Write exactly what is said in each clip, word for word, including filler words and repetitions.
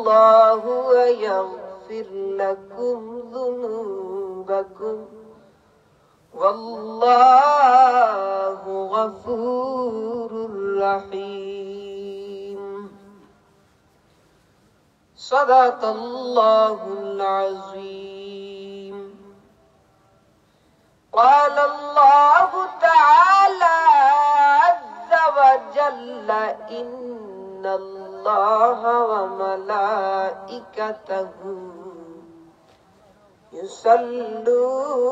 الله ويغفر لكم ذنوبكم والله غفور رحيم. صدق الله العظيم. قال الله تعالى عز وجل: إن الله وملائكته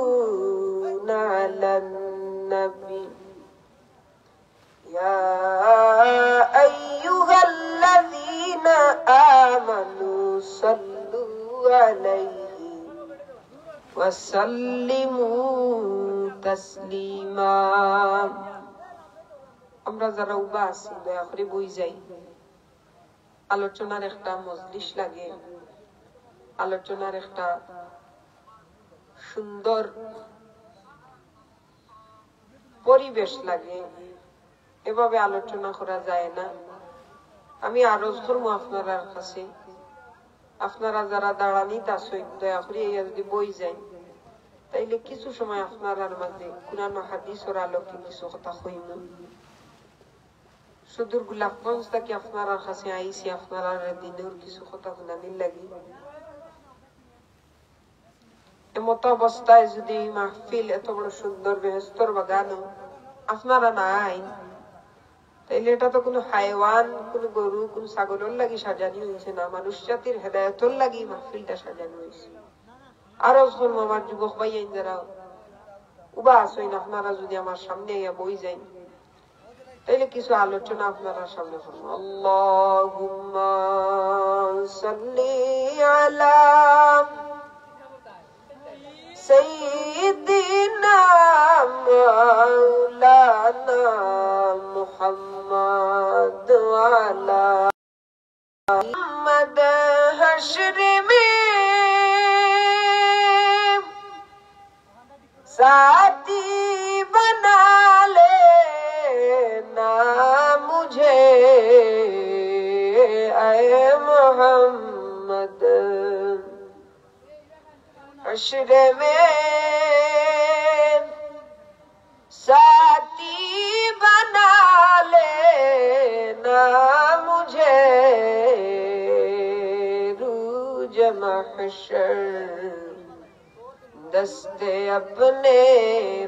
يصلون على النبي، يا أيها الذين آمنوا صلوا عليه وسلموا تسليما. আমরা যারা উবা আছি, দয়া করি বই যাই। আলোচনার একটা মজলিস লাগে, আলোচনার একটা সুন্দর পরিবেশ লাগে, এভাবে আলোচনা করা যায় না। আমি আরজ করমু আপনারার কাছে, আপনারা যারা দাঁড়ানিত আছইন, দয়া করি আইয়া যদি বই যাইন, তাইলে কিছু সময় আপনারার মাঝে কুরআন ও হাদিসর আলোকে কিছু কথা কইমু। সুদূর গোলাপগঞ্জ থাকি আপনারার কাছে আইছি, আপনারারে দিনর কিছু কথা হুনানির লাগি। এমত অবস্থায় যদি এই মাহফিল, এত বড় সুন্দর বেহেস্তর বাগানো আপনারা না আইন, তাইলে এটা তো কুনু হায়ওয়ান, কুনু গরু, কুনু ছাগলর লাগি সাজানি অইছে না, মানুষ জাতির হেদায়তর লাগি মাহফিলটা সাজানি অইছে। আরজ করমু আমার যুবক ভাইয়াইন যারা উবা আছইন, আপনারা যদি আমার সামনে আইয়া বই যাইন, তাইলে কিছু আলোচনা আপনারার সামনে করমু। اللهم صل على سيدنا مولانا محمد وعلى محمد। حشر میں ساتھی بنا لینا مجھے، اے محمد۔ حشر میں ساتھی بنا لینا مجھے، روز محشر دست اپنے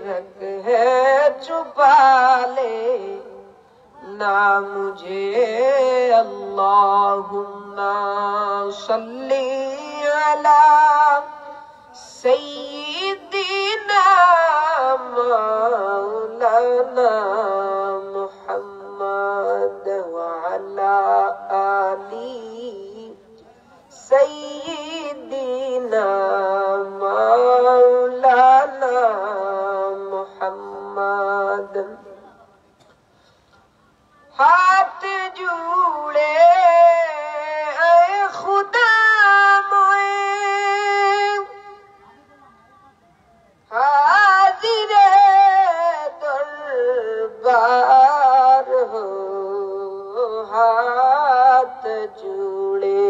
رگ ہے چھپا لینا مجھے۔ اللهم صل على سيدنا مولانا محمد وعلى آل سيدنا مولانا محمد۔ ہاتھ جوڑے اے خدا موئے، حاضر دربار ہو، ہاتھ جوڑے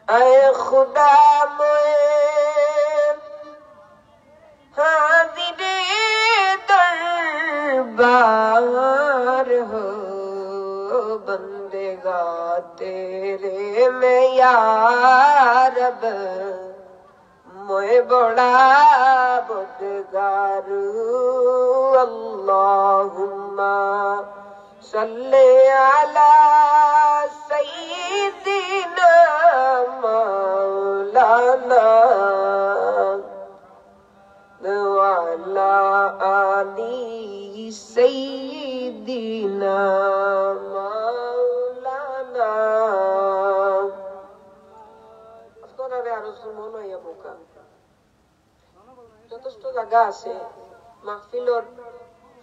اے خدا موئے، حاضر دربار ہو، بندگاں تیرے میں یا رب، موئے بڑا بدگار۔ اللهم صل على سيدنا مولانا وعلى آل سيدنا مولانا۔ আপনারারে আরো সময় লইয়া বউক্কা। যথেষ্ট জাগা আছে, মাহফিলর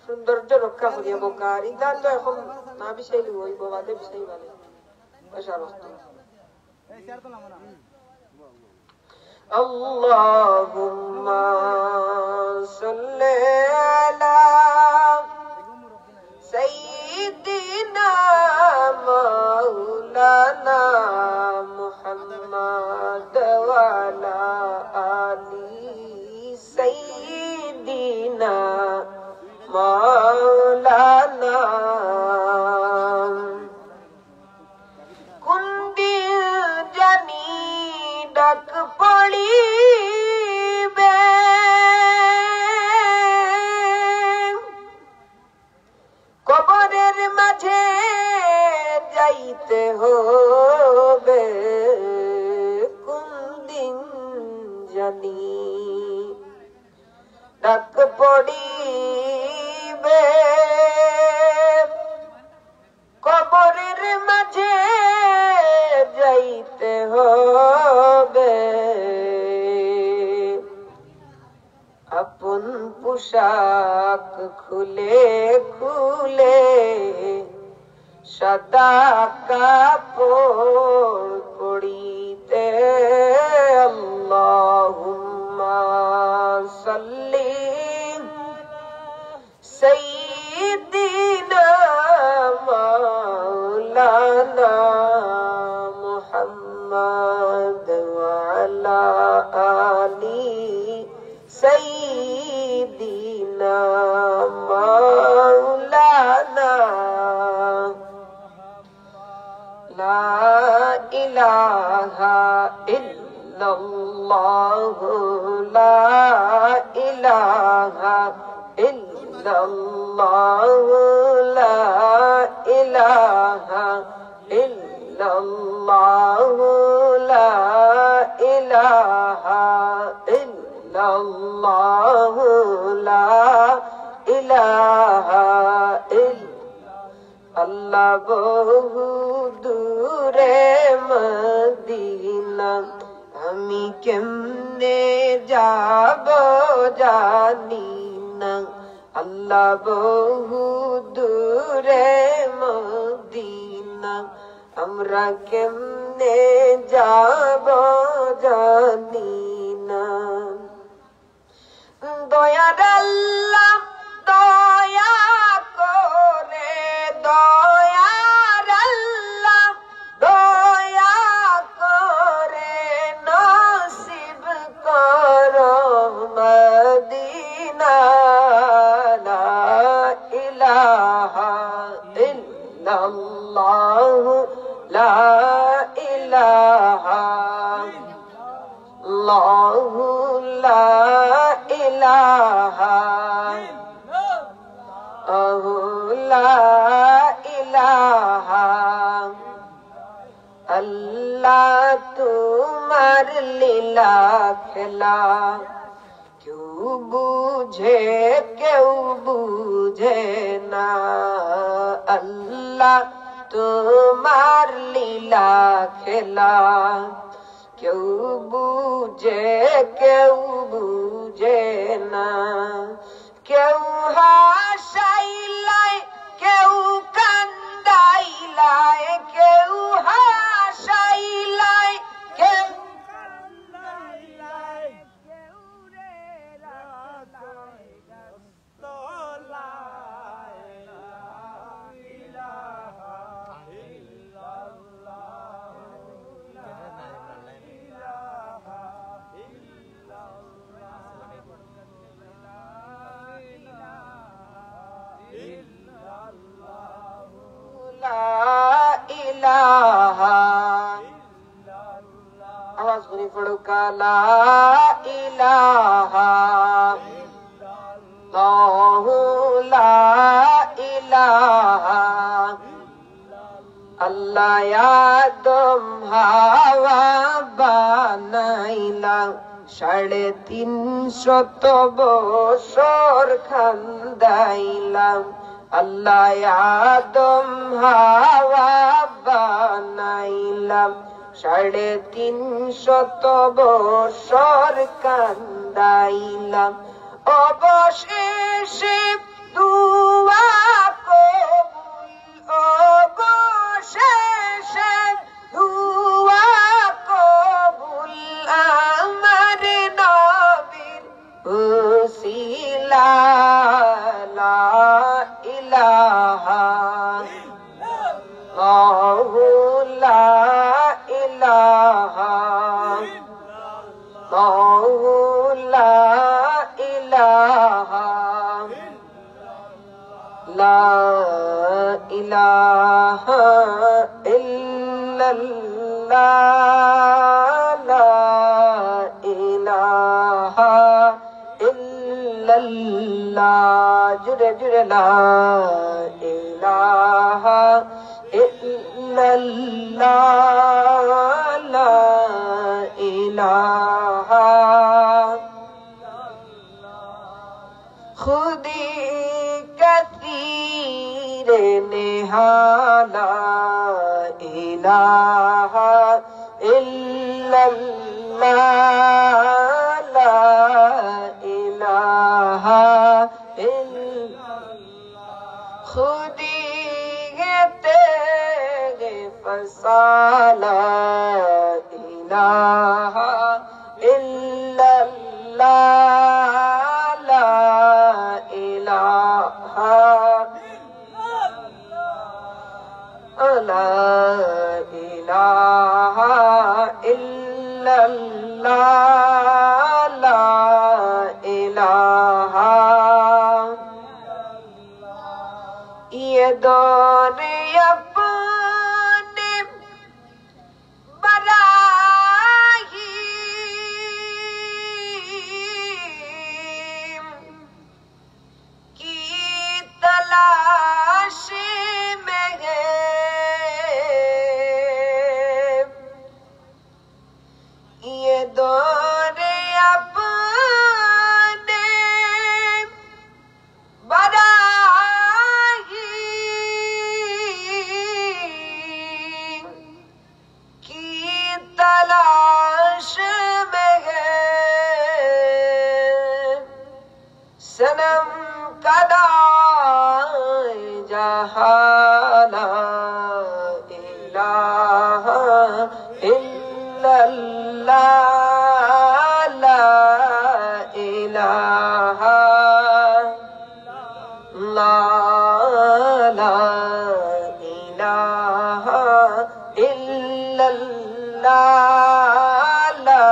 সৌন্দর্য রক্ষা করিয়া বউক্কা। আর ইতা তো এখন না বিছাইলেও অইবো, বাদে বিছাইবা নে। পয়সা রক্ত। اللهم صل على سيدنا مولانا দিতে হবে কোন দিন জানি। ডাক পড়িবে কবরের মাঝে যাইতে হবে। আপন পোশাক খুলে খুলে সাদা কাপড় পরিতে। আল্লাহুম্মা সাল্লি সাইয়্যিদিনা মাওলানা মুহাম্মদ ওয়া আলা আলি সাইয়্যিদিনা মাওলানা। لا إله إلا الله، لا إله إلا الله، لا إله إلا الله، لا إله إلا الله، لا إله إلا আল্লাহ বহু দূরে মদিনা, আমি কেমনে যাব জানি না। আল্লাহ বহু দূরে মদিনা, আমরা কেমনে যাব জানি না। দয়ার আল্লাহ দয়া করে, দয়ার আল্লাহ দয়া করে নসিব করো মদিনা। লা ইলাহা ইল্লাল্লাহু, লা ইলাহা আল্লাহু লা ইলাহা, আহু লা ইলাহা। আল্লাহ তোমার লীলা খেলা, কেউ বুঝে কেউ বুঝে না। আল্লাহ তোমার লীলা খেলা, কেউ বুঝে কেউ বুঝে না। কেউ হাসাইলায় কেউ কান্দাইলায়, কেউ হাসাইলায় কেউ কান্দাইলায়, কেউ রে রাগাইলায়। লা ইলাহা, আওয়াজ করি পড়ুক্কা, লা ইলাহা ইল্লাল্লাহু, লা ইলাহা। আল্লাহ আদম হাওয়া বানাইলা, সাড়ে তিনশত বছর কান্দাইলা। আল্লাহ আদম হাওয়া বানাইলা, সাড়ে তিনশত বছর কান্দাইলা। অবশেষে দোয়া কবুল, অবশেষে দোয়া কবুল আমার নবীর উসিলা। লা ইলাহা ইল্লাল্লাহু, লা ইলাহা ইল্লাল্লাহু, লা ইলাহা লা ইলাহা ইল্লাল্লাহ, লা ইলাহা ইল্লাল্লাহ। جڑے جڑے لا الہ الا اللہ، لا الہ۔ خودی کثیر نہا، لا الہ الا اللہ، لا الہ الا۔ خودی ہے تیرے فسا، لا الہ الا اللہ، لا الہ لا الہ الا اللہ، لا الہ۔ یہ دور اپنے براہیم کی تلاش میں ہے، یہ دور اپنے براہیم کی تلاش میں ہے۔ صنم کدائے جہاں، لا الہ الا اللہ، لا الہ لا، لا الہ الا اللہ، لا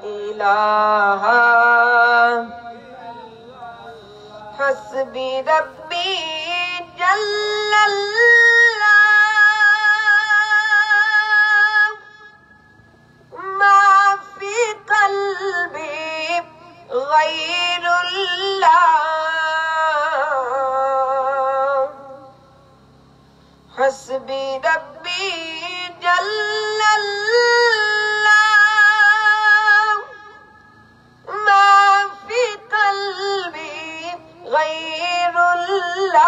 الہ۔ حسبی ربی جل اللہ، ما فی قلبی غیر اللہ۔ حسبی ربی جل اللہ، ما فی قلبی غیر اللہ۔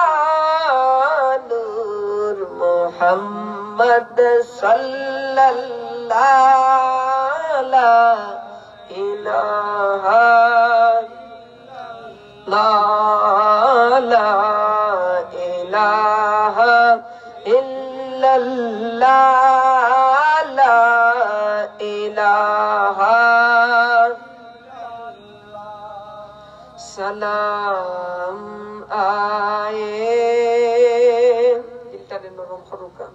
نور محمد صلی اللہ، لا الہ، لا، لا الہ الا اللہ، لا الہ۔ سلام آئے۔ دلتاں نرم করউক্কা।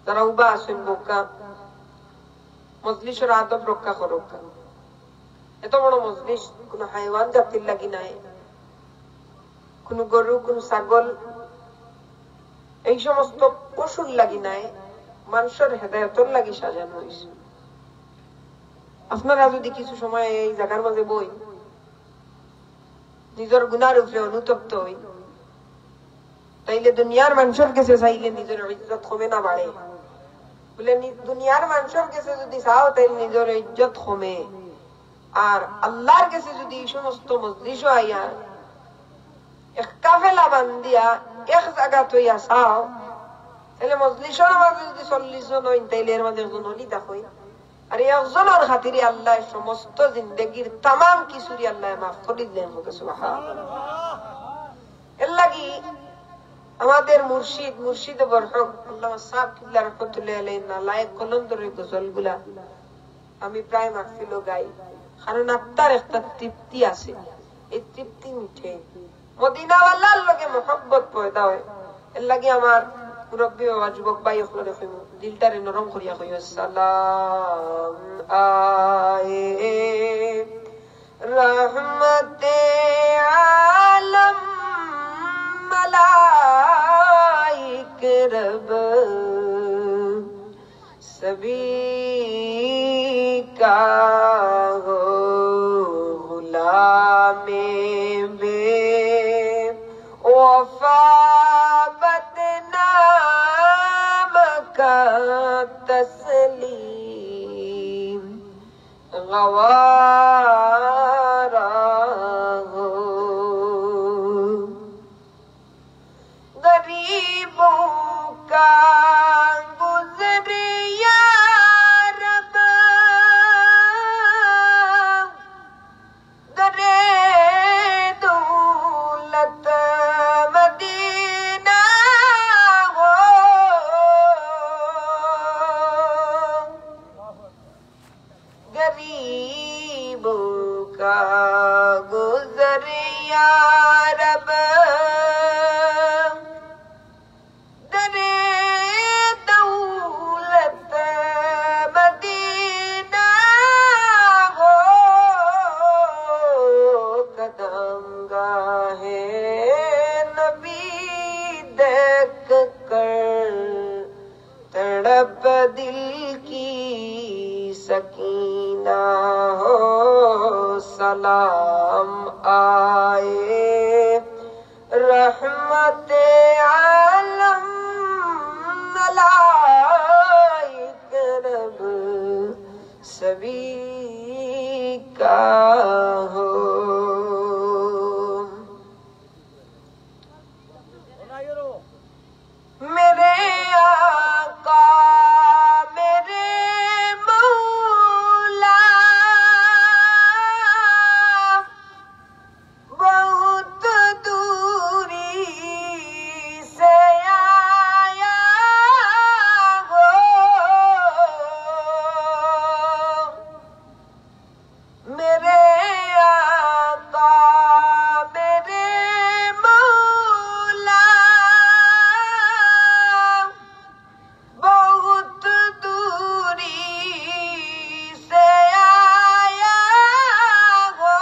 যারা উবা আছইন বউক্কা, মজলিসর আদব রক্ষা করউক্কা। এত বড় মজলিস কুনু হায়ওয়ান জাতির লাগি নায়, কুনু গরু, কুনু ছাগল, এই সমস্ত পশুর লাগি নায়, মানষর হেদায়তর লাগি সাজানো অইছে। আপনারা যুদি কিছু সময় এই জাগার মাঝে বই, নিজর গুনার উপরে অনুতপ্ত অই, তাইলে দুনিয়ার মানষর গেছে চাইলে নিজর ইজ্জত কমে না বাড়ে। বুলে, নি-, দুনিয়ার মানষর গেছে যুদি চাও, তাইলে নিজর ইজ্জত কমে। আর আল্লার গেছে যুদি এই সমস্ত মজলিসো আইয়া এক কাফেলা বান্ধিয়া এক জাগাত অইয়া চাও, তাইলে মজলিসর মাঝে যুদি চল্লিশ জন অইন, তাইলে এর মাঝে একজন অলি থাকইন। আর একজনর খাতিরে আল্লায় সমস্ত জিন্দেগির তামাম কিছুরে আল্লায় মাফ করি দিলেন। হোক সুবহানাল্লাহ। এর লাগি আমাদের মুর্শিদ, মুর্শিদে বরহক আল্লামা সাহেব কিবলা রহমতুল্লাহি আলাইহির নালায়েক কলন্দরর গজলগুলা আমি প্রায় মাহফিলো গাই, কারণ আত্মার একটা তৃপ্তি আছে, এই তৃপ্তি মিটে। মদিনাওয়ালার লগে মহব্বত পয়দা অয়। এর লাগি আমার মুরব্বি বাবা, যুবক ভাই অকলরে কইমু, দিলটারে নরম করিয়া কইও, সালাম আয়ে রহমতে আলম মালাইক রব সবি কা হো গুলামে বে کر تڑپ دل کی سکینہ ہو، سلام آئے رحمت عالم ملائک، رب سبھی کا ہو۔ میرے آقا، میرے مولا، بہت دوری سے آیا ہو۔ میرے آقا، میرے مولا، بہت دوری سے آیا ہو،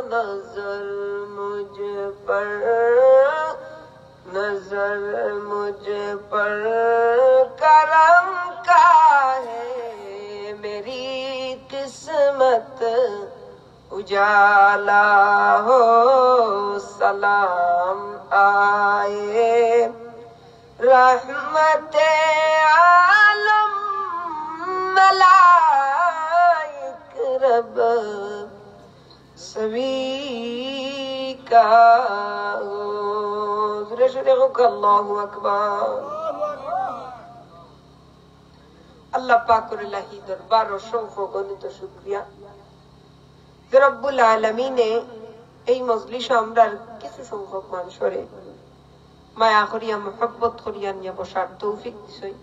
نظر مجھ پر، نظر مجھ پر کرم کا ہے، میری قسمت اجالا ہو، سلام آئے رحمت عالم ملائک، رب سبھی کا ہو۔ زورے شورے ہوک اللہ اکبر۔ আল্লাহ পাকর ইলাহি দরবারো অসংখ্য অগণিত শুকরিয়া যে রব্বুল আলামিনে এই মজলিসো আমরার কিছু সংখ্যক মানুষরে মায়া করিয়া, মহব্বত করিয়া আনিয়া বসার তৌফিক দিছইন।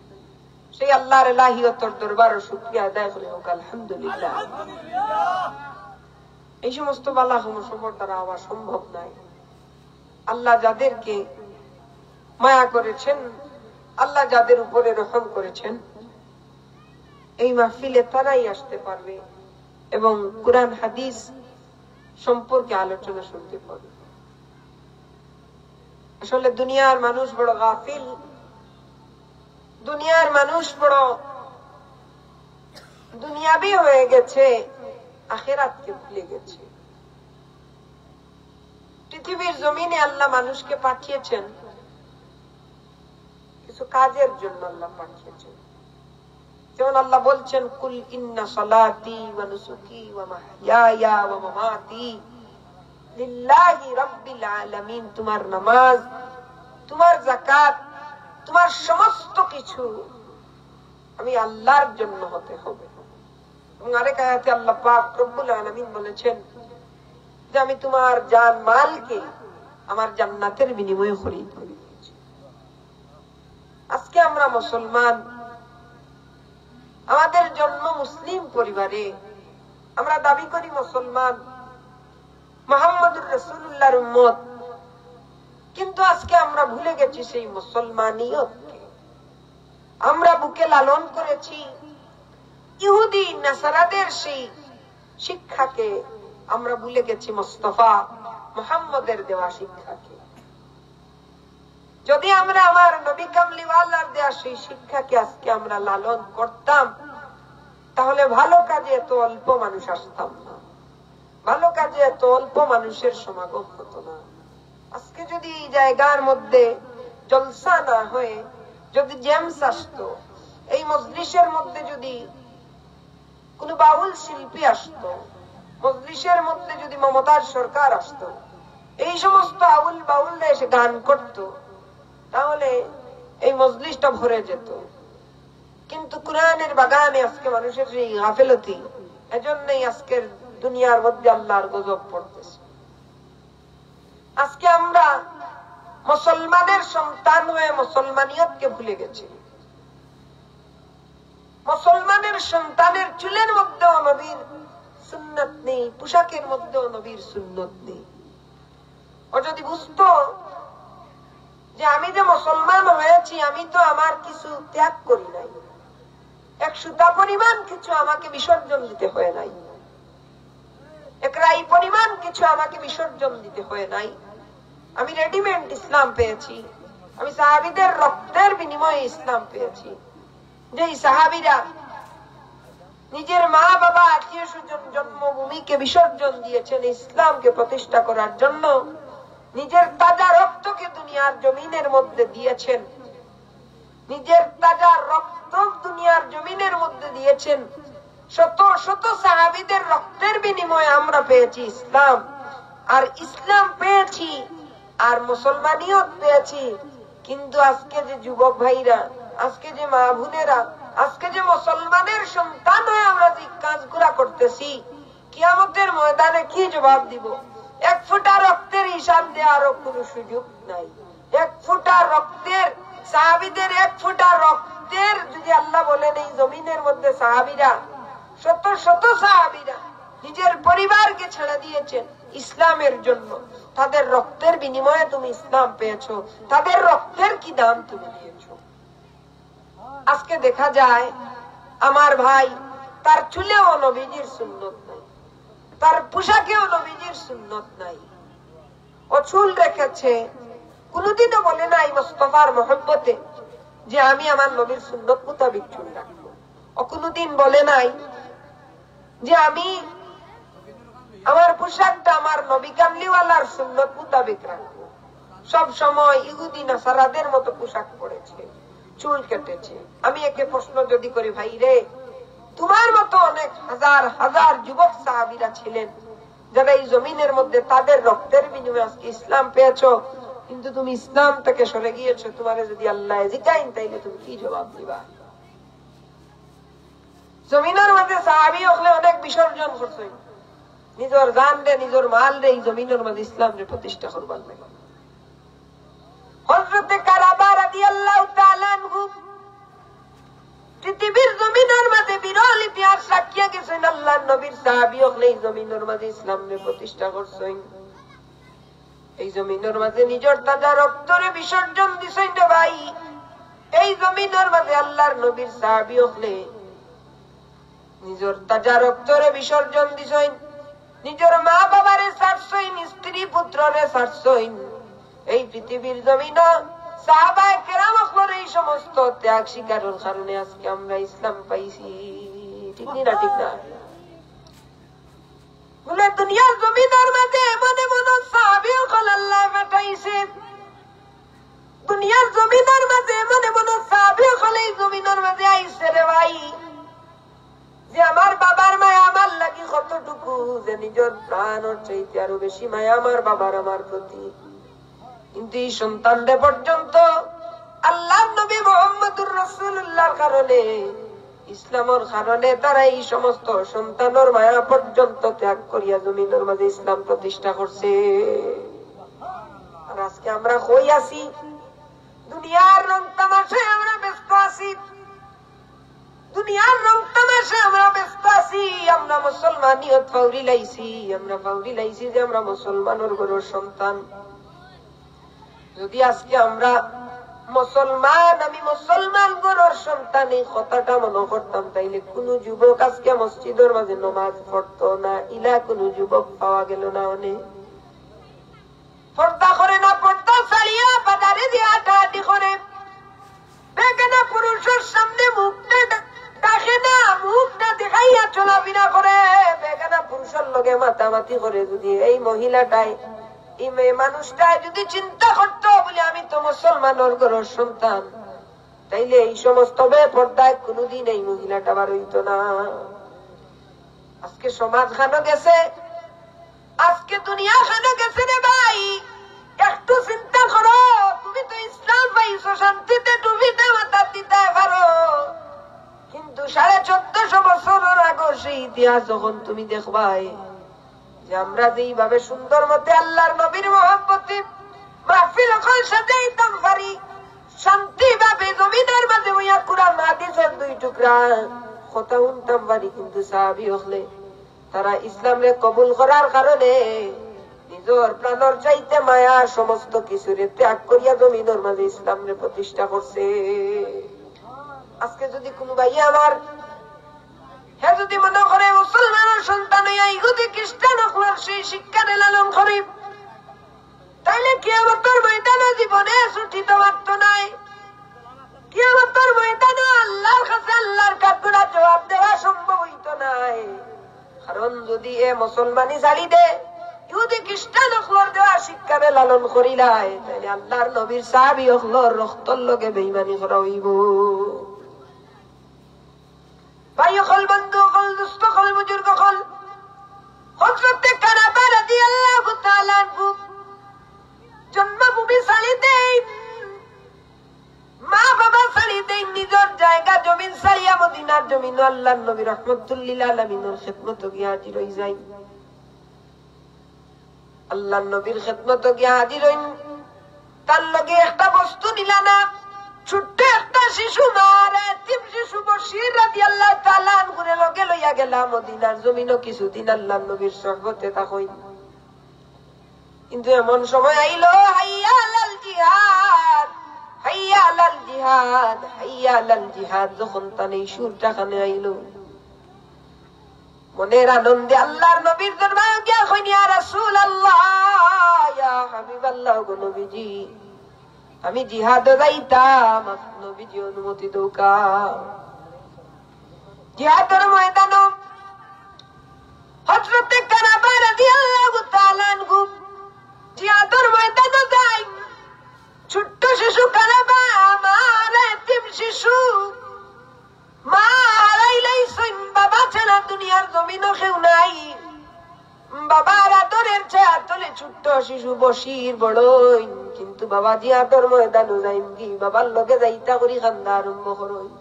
সেই আল্লাহর ইলাহিয়তর দরবারো শুকরিয়া আদায় করি হোক, আলহামদুলিল্লাহ। এই সমস্ত বালা কাম সবর দ্বারা হওয়া সম্ভব নয়। আল্লাহ যাদেরকে মায়া করেছেন, আল্লাহ যাদের উপরে রহম করেছেন, এই মাহফিলে তারাই আসতে পারবে এবং কোরআন হাদিস সম্পর্কে আলোচনা শুনতে পারবে। আসলে দুনিয়ার মানুষ বড় গাফিল, দুনিয়ার মানুষ বড় দুনিয়াবি হয়ে গেছে, আখেরাতকে ভুলে গেছে। পৃথিবীর জমিনে আল্লাহ মানুষকে পাঠিয়েছেন কিছু কাজের জন্য, আল্লাহ পাঠিয়েছেন। যেমন আল্লাহ বলছেন, "কুল ইন্না সালাতি ওয়া নুসুকি ওয়া মাহইয়ায়া ওয়া মামাতি লিল্লাহি রাব্বিল আলামিন।" তোমার নামাজ, তোমার যাকাত, তোমার সমস্ত কিছু আমি আল্লাহর জন্য হতে হবে। এবং আরেক আয়াতে আল্লাহ পাক রব্বুল আলামিন বলেছেন যে, "আমি তোমার জান মালকে আমার জান্নাতের বিনিময়ে খরিদ করে দিয়েছি।" আজকে আমরা মুসলমান, আমাদের জন্ম মুসলিম পরিবারে, আমরা দাবি করি মুসলমান, মুহাম্মদুর রাসূলুল্লাহর উম্মত, কিন্তু আজকে আমরা ভুলে গেছি সেই মুসলমানিয়তকে। আমরা বুকে লালন করেছি ইহুদি নাসারাদের সেই শিক্ষাকে, আমরা ভুলে গেছি মোস্তফা মুহাম্মদের দেওয়া শিক্ষাকে। যদি আমরা আমার নবী কামলিওয়ালার দেওয়া সেই শিক্ষাকে আজকে আমরা লালন করতাম, তাহলে ভালো কাজে এত অল্প মানুষ আসতাম না, ভালো কাজে এত অল্প মানুষের সমাগম হতো না। আজকে যদি এই জায়গার মধ্যে জলসা না হয়ে যদি জেমস আসতো, এই মজলিসের মধ্যে যদি কোনো বাউল শিল্পী আসতো, মজলিসের মধ্যে যদি মমতাজ সরকার আসতো, এই সমস্ত আউল বাউলরা এসে গান করতো, তাহলে এই মজলিসটা ভরে যেত। কিন্তু কোরআনের বাগানে আজকে মানুষের সেই গাফেলতি, এজন্যই আজকের দুনিয়ার মধ্যে আল্লাহর গজব পড়তেছে। আজকে আমরা মুসলমানের সন্তান হয়ে মুসলমানিয়তকে ভুলে গেছি। মুসলমানের সন্তানের চুলের মধ্যেও নবীর সুন্নত নেই, পোশাকের মধ্যেও নবীর সুন্নত নেই। ও যদি বুঝতো যে আমি যে মুসলমান হয়েছি, আমি তো আমার কিছু ত্যাগ করি নাই, এক সুতা পরিমাণ কিছু আমাকে বিসর্জন দিতে হয় নাই, এক রাই পরিমাণ কিছু আমাকে বিসর্জন দিতে হয় নাই, আমি রেডিমেড ইসলাম পেয়েছি, আমি সাহাবীদের রক্তের বিনিময়ে ইসলাম পেয়েছি। যেই সাহাবীরা নিজের মা বাবা, আত্মীয় স্বজন, জন্মভূমিকে বিসর্জন দিয়েছেন ইসলামকে প্রতিষ্ঠা করার জন্য, নিজের তাজা রক্তকে দুনিয়ার জমিনের মধ্যে দিয়েছেন, নিজের তাজা রক্ত দুনিয়ার জমিনের মধ্যে দিয়েছেন। শত শত সাহাবীদের রক্তের বিনিময়ে আমরা পেয়েছি ইসলাম, আর ইসলাম পেয়েছি, আর মুসলমানিয়ত পেয়েছি। কিন্তু আজকে যে যুবক ভাইরা, আজকে যে মা বোনেরা, আজকে যে মুসলমানের সন্তান হয়ে আমরা যে কাজগুলা করতেছি, কিয়ামতের ময়দানে কি জবাব দিব? এক ফোঁটা রক্তের হিসাব দেওয়ারও কোনো সুযোগ নাই। এক ফোঁটা রক্তের, সাহাবীদের এক ফোঁটা রক্তের যদি আল্লাহ বলেন, এই জমিনের মধ্যে সাহাবীরা, শত শত সাহাবীরা নিজের পরিবারকে ছেড়ে দিয়েছেন ইসলামের জন্য, তাদের রক্তের বিনিময়ে তুমি ইসলাম পেয়েছো, তাদের রক্তের কি দাম তুমি দিয়েছো? আজকে দেখা যায় আমার ভাই, তার চুলেও নবীজির সুন্নত নাই, তার পোশাকেও নবীজির সুন্নত নাই। ও চুল রেখেছে, কোনোদিনও বলে নাই মোস্তফার মহব্বতে যে আমি আমার নবীর সুন্নত মোতাবিক চুল রাখবো। ও কোনোদিন বলে নাই যে আমি আমার পোশাকটা আমার নবী কামলিওয়ালার সুন্নত মোতাবিক রাখবো। সব সময় ইহুদি নাসারাদের মতো পোশাক পরেছে, চুল কেটেছে। আমি একে প্রশ্ন যদি করি, ভাই রে, তোমার মতো অনেক হাজার হাজার যুবক সাহাবীরা ছিলেন, যারা এই জমিনের মধ্যে তাদের রক্তের বিনিময়ে আজকে ইসলাম পেয়েছো, কিন্তু তুমি ইসলাম থেকে সরে গিয়েছো, তোমারে যদি আল্লাহ জিগাইন, তাইলে তুমি কি জবাব দিবা? জমিনের মাঝে সাহাবী অকলে অনেক বিসর্জন করছইন, নিজের জান রে, নিজের মাল রে, এই জমিনের মাঝে ইসলাম রে প্রতিষ্ঠা করবার লাগি। হযরতে কারাবা রাদিয়াল্লাহু তাআলা আনহু পৃথিবীর জমিনের মাঝে বিরল ইতিহাস রাখিয়া গেছেন। আল্লাহর নবীর সাহাবী অকলে এই জমিনের মাঝে ইসলাম রে প্রতিষ্ঠা করছইন। এই জমিনের মাঝে নিজের তাজা রক্তরে বিসর্জন দিছইন রে ভাই। এই জমিনের মাঝে আল্লাহর নবীর সাহাবী অকলে নিজের তাজা রক্তরে বিসর্জন দিছইন, নিজের মা বাবারে ছাড়ছইন, স্ত্রী পুত্ররে ছাড়ছইন। এই পৃথিবীর জমিনো সাহাবায়ে কেরাম অকলর এই সমস্ত ত্যাগ স্বীকারর কারণে আজকে আমরা ইসলাম পাইছি। ঠিক নি না? ঠিক না? বলে, দুনিয়ার জমিনর মাঝে এমন এমন সাহাবী অকল আল্লায় পাঠাইছে, দুনিয়ার জমিনর মাঝে এমন এমন সাহাবী অকল এই জমিনর মাঝে আইছে রে ভাই, যে আমার বাবার মায়া আমার লাগি কতটুকু, যে নিজের প্রাণর চাইতে আরো বেশি মায়া আমার বাবার আমার প্রতি। কিন্তু এই সন্তানরে পর্যন্ত আল্লাহর নবী মুহাম্মদুর রাসূলুল্লাহর কারণে, ইসলামর কারণে তারা এই সমস্ত সন্তানর মায়া পর্যন্ত ত্যাগ করিয়া জমিনর মাঝে ইসলাম প্রতিষ্ঠা করছে। আর আজকে আমরা কই আছি? দুনিয়ার রং তামাশায় আমরা ব্যস্ত আছি, দুনিয়ার রং তামাশায় আমরা ব্যস্ত আছি। আমরা মুসলমানিয়ত ফাউরি লাইছি, আমরা ফাউরি লাইছি যে আমরা মুসলমানর ঘরর সন্তান। যদি আজকে আমরা মুসলমান, আমি মুসলমান ঘরর সন্তান, এই কথাটা মনো করতাম, তাইলে কুনু যুবক আজকে মসজিদর মাঝে নমাজ পড়তো না, ইলা কুনু যুবক পাওয়া গেল না অনে। পর্দা করে না, পর্দা ছাড়িয়া বাজারে দিয়া আটাআটি করে। বেগানা পুরুষর সামনে মুখটা ডা-, ডাকে না, মুখটা দেখাইয়া চলাফেরা করে। বেগানা পুরুষর লগে মাতামাতি করে। যদি এই মহিলাটায়, এই মেয়ে মানুষটায় যদি চিন্তা করতো বলে, "আমি তো মুসলমানর ঘরর সন্তান", তাইলে এই সমস্ত বেপর্দায় কুনুদিন এই মহিলাটা বার অইতো না। আজকে সমাজ খানো গেছে, আজকে দুনিয়া খানো গেছে রে ভাই। একটু চিন্তা করো, তুমি তো ইসলাম পাইছো, শান্তিতে টুপিতে মাথা দিতে পারো, কিন্তু সাড়ে চোদ্দশো বছরর আগর সেই ইতিহাস যখন তুমি দেখবায়, যে আমরা যেইভাবে সুন্দর মতে আল্লাহর নবীর মহব্বতে মাহফিল অকল সাজাইতাম পারি, শান্তিভাবে জমিনর মাঝে বইয়া কোরআন হাদিসর দুই টুকরা কথা হুনতাম পারি, কিন্তু সাহাবী অকলে তারা ইসলামরে কবুল করার কারণে নিজর প্রাণর চাইতে মায়া সমস্ত কিছুরে ত্যাগ করিয়া জমিনর মাঝে ইসলামরে প্রতিষ্ঠা করছে। আজকে যদি কুনু ভাইয়ে আমার হে যদি মনো করে মুসলমানর সন্তান অইয়া ইহুদি খ্রিস্টান অকলর সেই শিক্ষারে লালন করি, তাইলে কি আমার জীবনে ছুটিতো পারতো নায়। কিয়ামতর ময়দানো আল্লার কাছে আল্লার কাঠগড়া জবাব দেওয়া সম্ভব অইতো নায়। কারণ যুদি এ মুসলমানি ছাড়ি দে, ইহুদি খ্রিস্টান অকলর দেওয়া শিক্ষারে লালন করিলায়, তাইলে আল্লার নবীর সাহাবী অকলর রক্তর লগে বেইমানি করা অইবো। ভাই অকল, বন্ধু অকল, দোস্ত অকল, বুজুর্গ অকল, হযরতে কারাবা রাদিয়াল্লাহু তাআলা আনহু জন্মভূমি ছাড়ি দেইন, মা বাবা ছাড়ি দেইন, নিজর জাগা জমিন ছাড়িয়া মদিনার জমিনো আল্লার নবী রহমতুল্লিল আলামিনর খেদমতো গিয়া হাজির অই যাইন। আল্লার নবীর খেদমতো গিয়া হাজির অইন, তার লগে একটা বস্তু নিলা না, ছোট্ট একটা শিশু, মার এতিম শিশু বশির রাদিয়াল্লাহু তাআলা আনহুরে লগে লইয়া গেলা মদিনার জমিনো কিছুদিন আল্লার নবীর সহবতে থাকইন। কিন্তু এমন সময় আইলো, হাইয়া আলাল জিহাদ, হাইয়া আলাল জিহাদ, হাইয়া আলাল জিহাদ, যখন তান এই সুরটা কানে আইলো, মনের আনন্দে আল্লার নবীর দরবারো গিয়া কইন, ইয়া রাসূলুল্লাহ, ইয়া হাবিবাল্লাহ, গো নবীজি, আমি জিহাদো যাইতাম, নবীজি অনুমতি দেউক্কা। জিহাদর ময়দানো হযরতে কারাবা রাদিয়াল্লাহু তাআলা আনহু জিহাদর ময়দানো যাইন। ছোট্ট শিশু কারাবা, মার এতিম শিশু, মা হারাইলাইছইন, বাবা ছাড়া দুনিয়ার জমিনো কেউ নাই। বাবার আদরের ছায়া তলে ছোট্ট শিশু বশির বড়ইন, কিন্তু বাবা জিহাদর ময়দানো যাইনগি, বাবার লগে যাইতা করি কান্দা আরম্ভ করইন।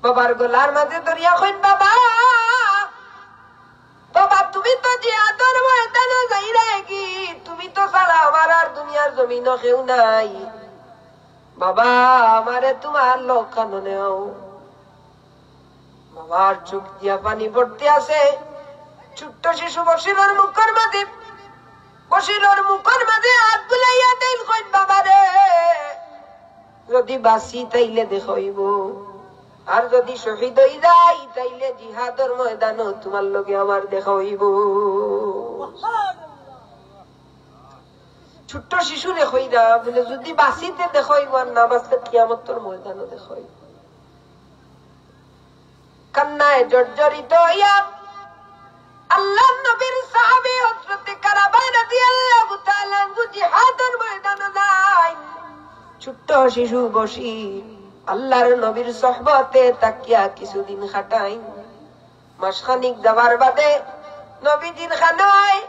বাবার গলার মাঝে ধরিয়া কইন, বাবা, বাবা, তুমি তো জিহাদর ময়দানো যাইরায়গি, তুমি তো ছাড়া আমার আর দুনিয়ার জমিনো কেউ নাই। বাবা, আমারে তুমার লগ খানো নেও। বাবার চোখ দিয়া পানি পড়তে আছে। ছোট্ট শিশু বশিরর মুখর মাঝে, বশিরর মুখর মাঝে আত বুলাইয়া দেইন, কইন, বাবা রে, যুদি বাঁচি তাইলে দেখা অইবো, আর যুদি শহীদ অই যাই তাইলে জিহাদর ময়দানো তুমার লগে আমার দেখা অইবো। ছোট্ট শিশুরে কইরা বুলে, যুদি বাঁচিতে দেখা অইবো, আর না বাঁচলে কিয়ামতর ময়দানো দেখা অইবো। কান্নায় জর্জরিত অইয়া আল্লার নবীর সাহাবী হযরতে কারাবা রাদিয়াল্লাহু তাআলা আনহু জিহাদর ময়দানো যাইন। ছোট্ট শিশু বশির আল্লার নবীর সহবতে থাকিয়া কিছুদিন কাটাইন। মাসখানিক যাওয়ার বাদে নবীজির কানো আয়,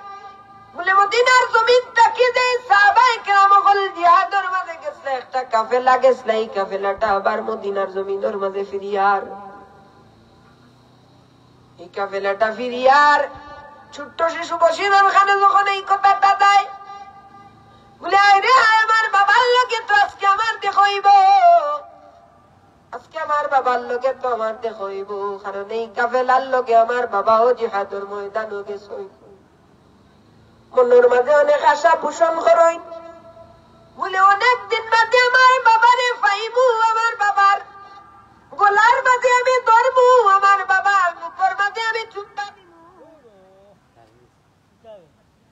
বুলে, মদিনার জমিন থাকি যে সাহাবায়ে কেরাম অকল জিহাদর মাঝে গেছলা, একটা কাফেলা গেছলা, ই কাফেলাটা আবার মদিনার জমিনর মাঝে ফিরিয়ার। ই কাফেলাটা ফিরিয়ার ছোট্ট শিশু বশিরর কানো যখন এই কথাটা যায়, বুলে, আয় রে আয়, আমার বাবার লগে তো আজকে আমার দেখা অইবো। আজকে আমার বাবার লগে তো আমার দেখা অইবো, কারণ এই কাফেলার লগে আমার বাবাও জিহাদর ময়দানো গেছইন। মনর মাঝে অনেক আশা পোষণ করইন, বুলে, অনেক দিন বাদে আমার বাবারে পাইমু, আমার বাবার গলার মাঝে আমি ধরমু, আমার বাবার মুখর মাঝে আমি চুম্বা দিমু,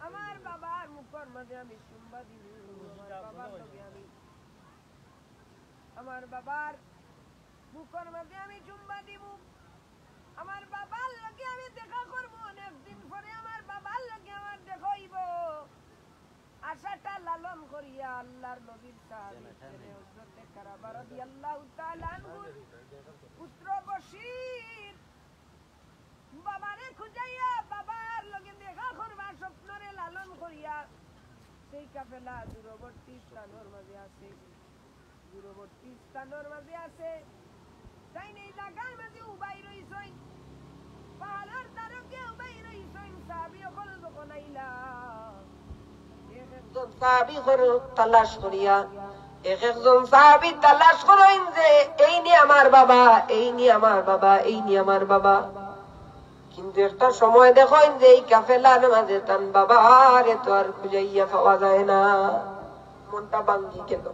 আমার বাবার মুখর মাঝে আমি চুম্বা দিমু, আমার বাবার লগে আমি আমার বাবার মুখর মাঝে আমি চুম্বা দিমু, আমার বাবার লগে আমি দেখা করমু, অনেক দিন পরে আমার বাবার লগে আমার দেখা অইবো। আশাটা লালন করিয়া আল্লার নবীর সাহাবী ছেলে হযরতে কারাবা রাদিয়াল্লাহু তাআলা আনহুর পুত্র বশির বাবারে খুঁজাইয়া, বাবার লগে দেখা করবার স্বপ্নরে লালন করিয়া, সেই কাফেলা দূরবর্তী স্থানর মাঝে আছে, দূরবর্তী স্থানর মাঝে আছে। তাইন এই জাগার মাঝে উবাই রইছইন, পাহাড়র ধারো গিয়া উবাই রইছইন। সাহাবী অকল যখন আইলা, এক একজন সাহাবী অকল তালাশ করিয়া, এক একজন সাহাবী তালাশ করইন যে, "এইনি আমার বাবা, এইনি আমার বাবা, এইনি আমার বাবা।" কিন্তু একটা সময় দেখইন যে এই কাফেলার মাঝে তান বাবারে তো আর খুঁজাইয়া পাওয়া যায় না। মনটা ভাঙ্গি গেল।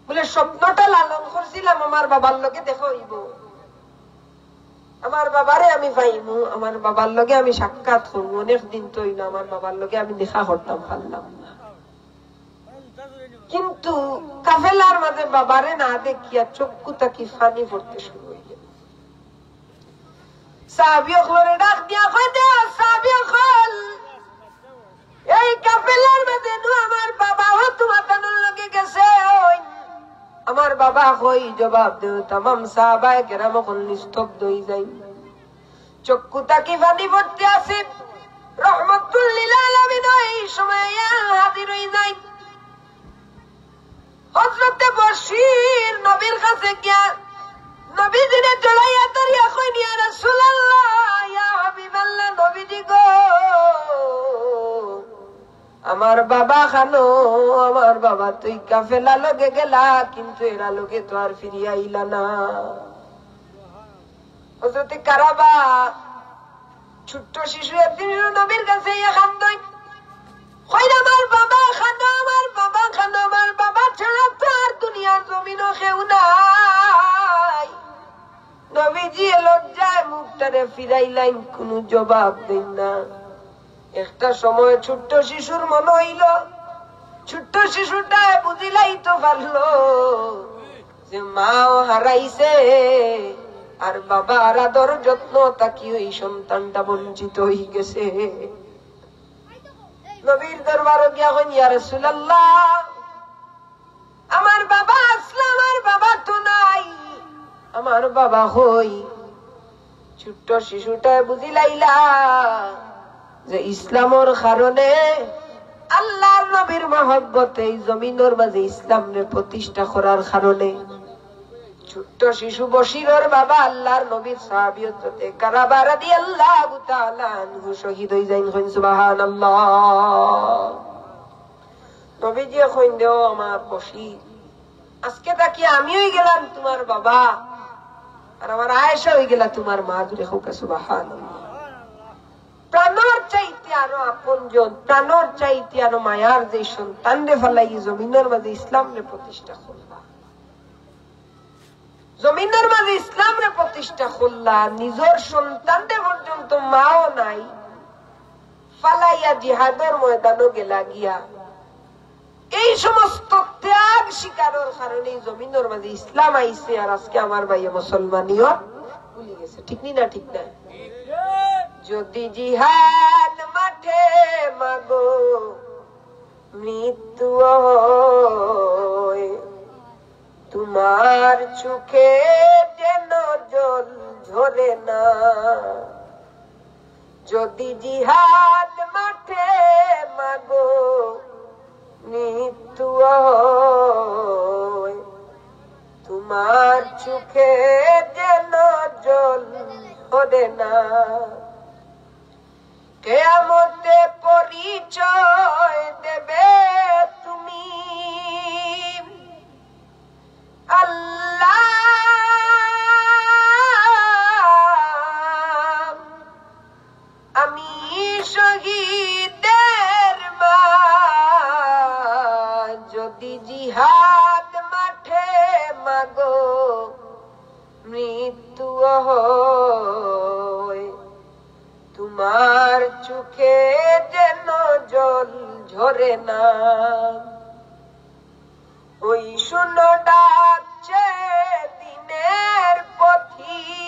বুলে, "স্বপ্নটা লালন করছিলাম, আমার বাবার লগে দেখা অইবো, আমার বাবারে আমি পাইমু, আমার বাবার লগে আমি সাক্ষাৎ করমু, অনেক দিন তো অইলো আমার বাবার লগে আমি দেখা করতাম পারলাম না।" কিন্তু কাফেলার মাঝে বাবারে না দেখিয়া চক্ষু থাকি পানি পড়তে শুরু অইল। সাহাবী অকলরে ডাক দিয়া কয় দে, সাহাবী অকল, এই কাফেলার মাঝে নু আমার বাবা অউ তুমাতানর লগে গেছে, অউ আমার বাবা কই, জবাব দেও। তামাম সাহাবায়ে কেরাম অকল নিস্তব্ধ অই যাইন। চক্ষু থাকি পানি পড়তে আছে। রহমতুল্লিল আলামিন অউ সময় হাজির অই যাইন। হযরতে বশির নবীর কাছে গিয়া নবীজিরে জড়াইয়া ধরিয়া কইন, ইয়া রাসূলুল্লাহ, ইয়া হাবিবাল্লাহ, নবীজি গো, আমার বাবা খানো, আমার বাবা তো ই কাফেলা লগে গেলা, কিন্তু এরা লগে তো আর ফিরিয়া আইলা না। হযরতে কারাবা ছোট্ট শিশু একদিন নবীর কাছে ইয়া কান্দইন, কইন, আমার বাবা খানো, আমার বাবা খানো, আমার বাবা ছাড়া তো আর দুনিয়ার জমিনো কেউ নাই। নবীজি লজ্জায় মুখটারে ফিরাইলাইন, কুনু জবাব দেইন না। একটা সময় ছোট্ট শিশুর মনে অইল, ছোট্ট শিশুটায় বুঝিলাইতো পারলো যে মাও হারাইছে, আর বাবার আদর যত্ন থাকি অউ সন্তানটা বঞ্চিত অই গেছে। নবীর দরবারো গিয়া কইন, ইয়া রাসূলুল্লাহ, আমার বাবা আছলা, আমার বাবা তো নাই, আমার বাবা কই? ছোট্ট শিশুটায় বুঝিলাইলা যে ইসলামর কারণে, আল্লার নবীর মহব্বতে ই জমিনর মাঝে ইসলামরে প্রতিষ্ঠা করার কারণে ছোট্ট শিশু বশিরর বাবা আল্লার নবীর সাহাবী হযরতে কারাবা রাদিয়াল্লাহু তাআলা আনহু শহীদ অই যাইন। কইন সুবহানাল্লাহ। নবীজিয়ে কইন দে, ও আমার বশির, আজকে থাকি আমি অই গেলাম তুমার বাবা, আর আমার আয়েশা অই গেলা তুমার মা। জোরে কউক্কা সুবহানাল্লাহ। প্রাণর চাইতে আরো আপনজন, প্রাণর চাইতে আরো মায়ার যে সন্তানরে ফালাই জমিনর মাঝে ইসলামরে প্রতিষ্ঠা করলা, জমিনর মাঝে ইসলামরে প্রতিষ্ঠা করলা, নিজর সন্তানরে পর্যন্ত মাও নাই, ফালাইয়া জিহাদর ময়দানো গেলা গিয়া। এই সমস্ত ত্যাগ স্বীকারর কারণে ই জমিনর মাঝে ইসলাম আইছে, আর আজকে আমার ভাইয়ে মুসলমানিও ভুলি গেছে। ঠিক নি না? ঠিক না? যদি জিহাদ মাঠে মাগো মৃত্যু হয়, তুমার চোখে যেন জল ঝরে না। যদি জিহাদ মাঠে মাগো মৃত্যু হয়, তুমার চোখে যেন জল ঝরে না। কিয়ামতে পরিচয় দেবে তুমি আল্লাহ, আমি শহীদের মা। যদি জিহাদ মাঠে মাগো মৃত্যু হয়, তুমার চোখে যেন জল ঝরে না। ওই শুনো ডাকছে দিনের পথিক,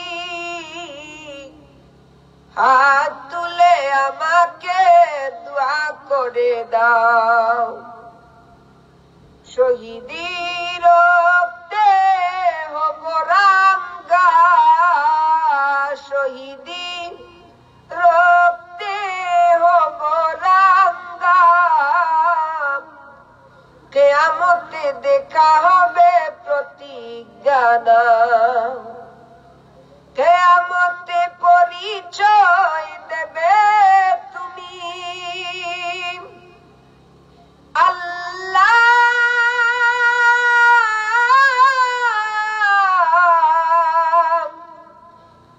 হাত তুলে আমাকে দোয়া করে দাও। শহীদি রক্তে হব রাঙ্গা, শহীদি রক্তে হব রাঙ্গা, কিয়ামতে দেখা হবে প্রতিজ্ঞা নাও। কিয়ামতে পরিচয় দেবে তুমি আল্লাহ,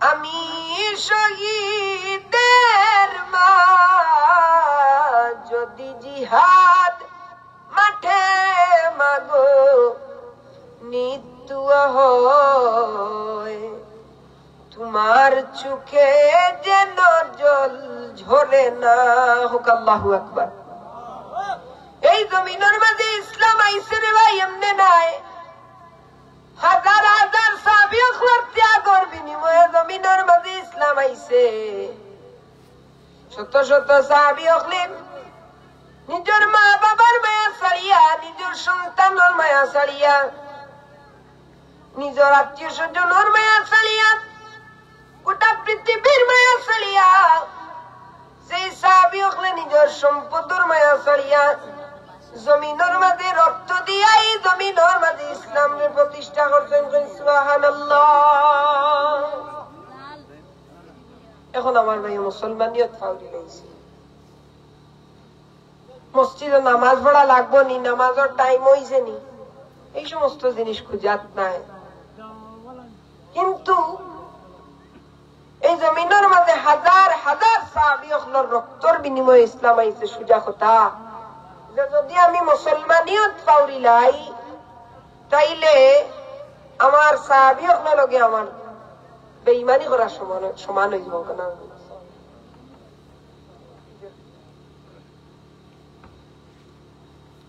আমি শহীদের মা। যদি জিহাদ মাঠে মাগো মৃত্যু হয়, তুমার চোখে যেন জল ঝরে না। কউক্কা আল্লাহু আকবার। এই জমিনর মাঝে ইসলাম আইছে রে ভাই, এমনে নায়। হাজার হাজার সাহাবী অকলর ত্যাগর বিনিময়ে জমিনর মাঝে ইসলাম আইছে। শত শত সাহাবী অকলে নিজর মা বাবার মায়া ছাড়িয়া, নিজর সন্তানর মায়া ছাড়িয়া, নিজর আত্মীয় স্বজনর মায়া ছাড়িয়া, গোটা পৃথিবীর মায়া ছাড়িয়া, যেই সাহাবী অকলে নিজর সম্পদর মায়া ছাড়িয়া, জমিনর মাঝে রক্ত দিয়া এই জমিনর মাঝে ইসলামরে প্রতিষ্ঠা করছইন, কইন সুবহানাল্লাহ। এখন আমার ভাই মুসলমানিয়ত ফাউরি লাইছে। মসজিদো নামাজ পড়া লাগবো নি, নামাজর টাইম অইছে নি, এই সমস্ত জিনিস খুঁজাত নাই। কিন্তু এই জমিনর মাঝে হাজার হাজার সাহাবী অকলর রক্তর বিনিময়ে ইসলাম আইছে, সুজা কথা। যে যদি আমি মুসলমানিয়ত ফাউরি লাই, তাইলে আমার সাহাবী অকলর লগে আমার বেইমানি করার সমান, সমান অইব না।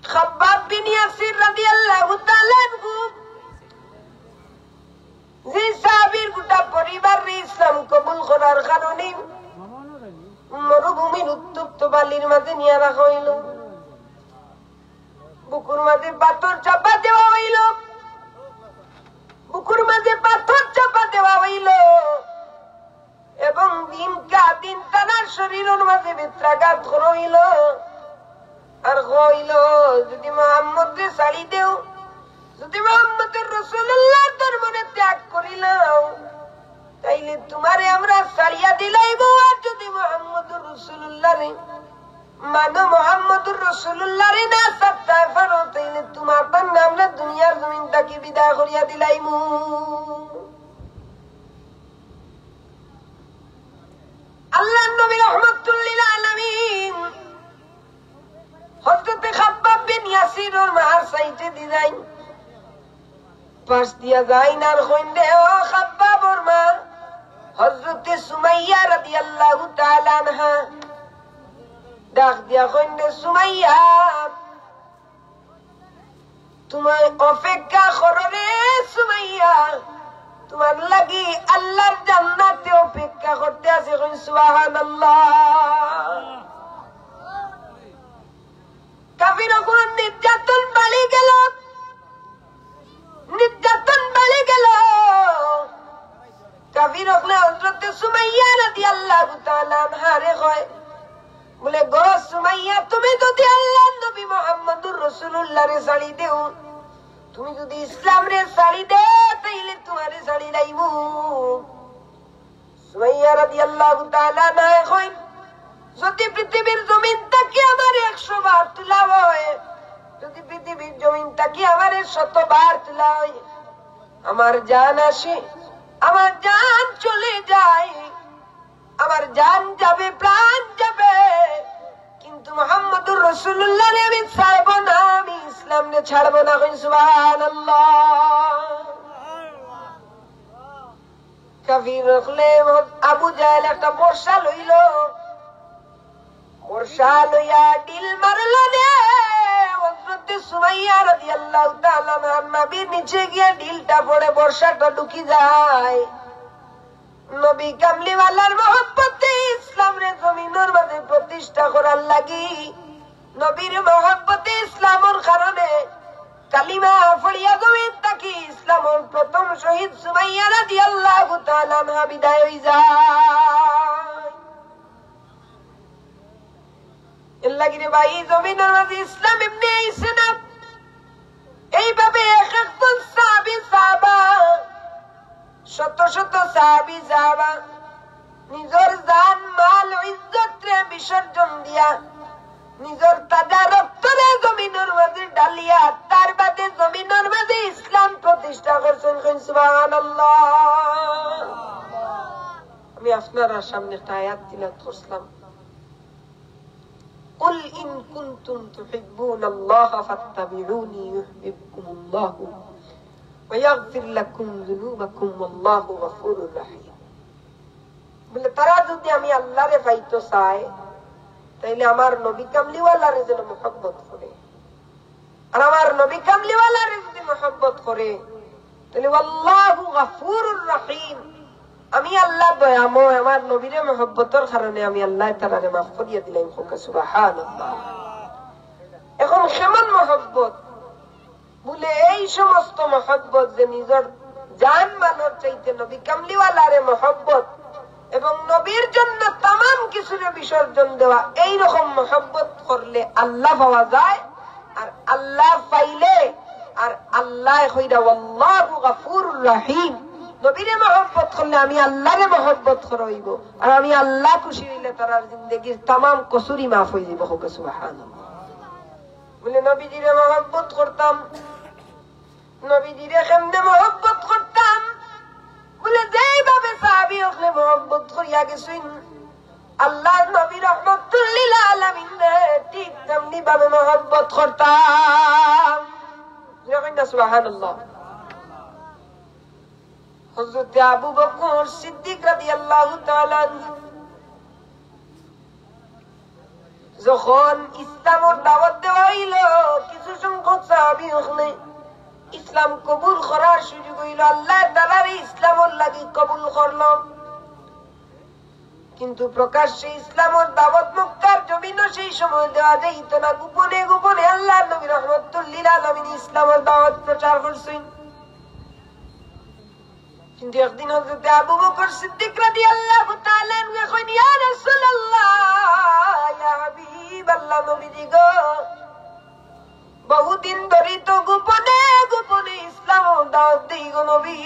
খাব্বাব বিন ইয়াসির রাদিয়াল্লাহু তাআলা আনহু, যে সাহাবীর গোটা পরিবাররে ইসলাম কবুল করার কারণে মরুভূমির উত্তপ্ত বালির মাঝে নিয়া রাখা অইলো, বুকুর মাঝে পাথর চাপা দেওয়া অইলো, বুকুর মাঝে পাথর চাপা দেওয়া অইলো। এবং দিনকা দিন তানার শরীরর মাঝে বেত্রাঘাত করা অইলো। আর কইলো, "যদি মোহাম্মদরে ছাড়ি দেও, যদি মোহাম্মদুর রাসূলুল্লাহর ধর্মরে ত্যাগ করিলাও, তাইলে তুমারে আমরা ছাড়িয়া দিলাইমু। আর যদি মোহাম্মদুর রাসূলুল্লাহরে মানো, মোহাম্মদুর রাসূলুল্লাহরে না ছাড়তায় পারো, তাইলে তুমার তান আমরা দুনিয়ার জমিন থাকি বিদায় করিয়া দিলাইমু।" আল্লাহর নবী রহমাতুল লিল আলামিন হযরতে খাব্বাব বিন ইয়াসিরর মার সাইডে দি যাইন, পাশ দিয়া যাইন আর কইন দে, "ও খাব্বাবর মা।" হযরতে সুমাইয়া রাদিয়াল্লাহু তাআলা আনহা ডাক দিয়া কইন দে, "সুমাইয়া, তুমি অপেক্ষা করো রে সুমাইয়া, তুমার লাগি আল্লাহর জান্নাতে অপেক্ষা করতে আছে।" কইন সুবহানাল্লাহ। কাফির অকলর নির্যাতন বাড়ি গেল, নির্যাতন বাড়ি গেল। কাফির অকলে হযরতে সুমাইয়া রাদিয়াল্লাহু তাআলা আনহারে কয়, বলে, "গো সুমাইয়া, তুমি যদি আল্লাহর নবী মুহাম্মদুর রাসূলুল্লাহরে ছাড়ি দেও, তুমি যদি ইসলামরে ছাড়ি দেও, তাইলে তুমারে ছাড়ি লাইমু।" সুমাইয়া রাদিয়াল্লাহু তাআলা আনহা কইন, "যদি পৃথিবীর জমিন থাকি আমারে একশো বার তুলা অয়, যদি পৃথিবীর জমিন থাকি আমারে শত বার তুলা অয়, আমার জান আসে, আমার জান চলে যায়, আমার জান যাবে, প্রাণ যাবে, কিন্তু মুহাম্মদুর রাসূলুল্লাহরে আমি ছাড়বো না, আমি ইসলামরে ছাড়বো না।" কইন সুবহানাল্লাহ। কাফির অকলে, আবু জাহেল একটা বর্শা লইলো, বর্শা লইয়া ঢিল মারলো রে। হযরতে সুমাইয়া রাদিয়াল্লাহু তাআলা আনহার নাভির নিচে গিয়া ঢিলটা পড়ে, বর্শাটা ঢুকি যায়। নবী কামলিওয়ালার মহব্বতে ইসলামরে জমিনর মাঝে প্রতিষ্ঠা করার লাগি, নবীর মহব্বতে ইসলামর কারণে কালিমা পড়িয়া জমিন থাকি ইসলামর প্রথম শহীদ সুমাইয়া রাদিয়াল্লাহু তাআলা আনহা বিদায় অই যায়। এর লাগি রে ভাই, এই জমিনর মাঝে ইসলাম এমনে আইছে না। এইভাবে এক একজন সাহাবী সাহাবা, শত শত সাহাবী সাহাবা নিজর জান, মাল, ইজ্জতরে বিসর্জন দিয়া, নিজর তাজা রক্তরে জমিনর মাঝে ঢালিয়া, তার বাদে জমিনর মাঝে ইসলাম প্রতিষ্ঠা করছইন। কইন সুবহানাল্লাহ। আমি আপনারার সামনে একটা আয়াত তিলাওয়াত করছিলাম, "কুল ইন কুনতুম তুহিব্বুনাল্লাহা ফাত্তাবিউনি ইউহবিবকুমুল্লাহু ওয়া ইয়াগফির লাকুম যুনুবাকুম ওয়াল্লাহু গফুরুর রাহিম।" বলে, তারা যদি আমি আল্লাহরে পাইতো চায়, তাইলে আমার নবী কামলিওয়ালারে যেন মহব্বত করে। আর আমার নবী কামলিওয়ালারে যদি মহব্বত করে, তাইলে ওয়াল্লাহু গাফুরুর রাহিম, আমি আল্লাহ দয়াময়, আমার নবীরে মহব্বতর কারণে আমি আল্লাহ তাআলারে মাফ করিয়া দিলাম। কউক্কা সুবহানাল্লাহ। এখন কেমন মহব্বত? বলে, এই সমস্ত মহব্বত যে নিজর জান মালর চাইতে নবী কামলিওয়ালারে মহব্বত এবং নবীর জন্য তামাম কিছুরে বিসর্জন দেওয়া, এই রকম মহব্বত করলে আল্লাহ পাওয়া যায়। আর আল্লাহ পাইলে, আর আল্লাহ কইরা ওয়াল্লাহু গাফুরুর রাহিম, নবীরে মহব্বত করলে আমি আল্লাহরে মহব্বত করা অইবো, আর আমি আল্লাহ খুশি অইলে তারার জিন্দেগির তামাম কসুরি মাফ অইযিবো। কউক্কা সুবহানাল্লাহ। বলে, নবীজিরে মহব্বত করতাম। নবীজিরে কেমনে মহব্বত করতাম? বলে, যেইভাবে সাহাবী অকলে মহব্বত করিয়া গেছইন, আল্লাহর নবী রহমাতুল লিল আলামিনরে ঠিক তেমনি ভাবে মহব্বত করতাম। জোরে কইন না সুবহানাল্লাহ। হযরতে আবু বকর সিদ্দিক রাদিয়াল্লাহু তাআলা আনহু যখন ইসলামর দাওয়াত দেওয়া অইলো, কিছু সংখ্যক সাহাবী অকলে ইসলাম কবুল করার সুযোগ অইলো, আল্লাহ তাআলারে ইসলামর লাগি কবুল করলো। কিন্তু প্রকাশ্যে ইসলামর দাওয়াত মক্কার জমিনো সেই সময় দেওয়া যাইতো না, গোপনে গোপনে আল্লাহর নবী রহমাতুল লিল আলামিন ইসলামর দাওয়াত প্রচার করছইন। কিন্তু একদিন হযরতে আবু বকর সিদ্দিক রাদিয়াল্লাহু তাআলা আনহু কইন, ইয়া রাসূলুল্লাহ, ইয়া হাবিবাল্লাহ, নবীজি গো, বহুদিন ধরি তো গোপনে গোপনে ইসলামর দাওয়াত দেই গো নবী।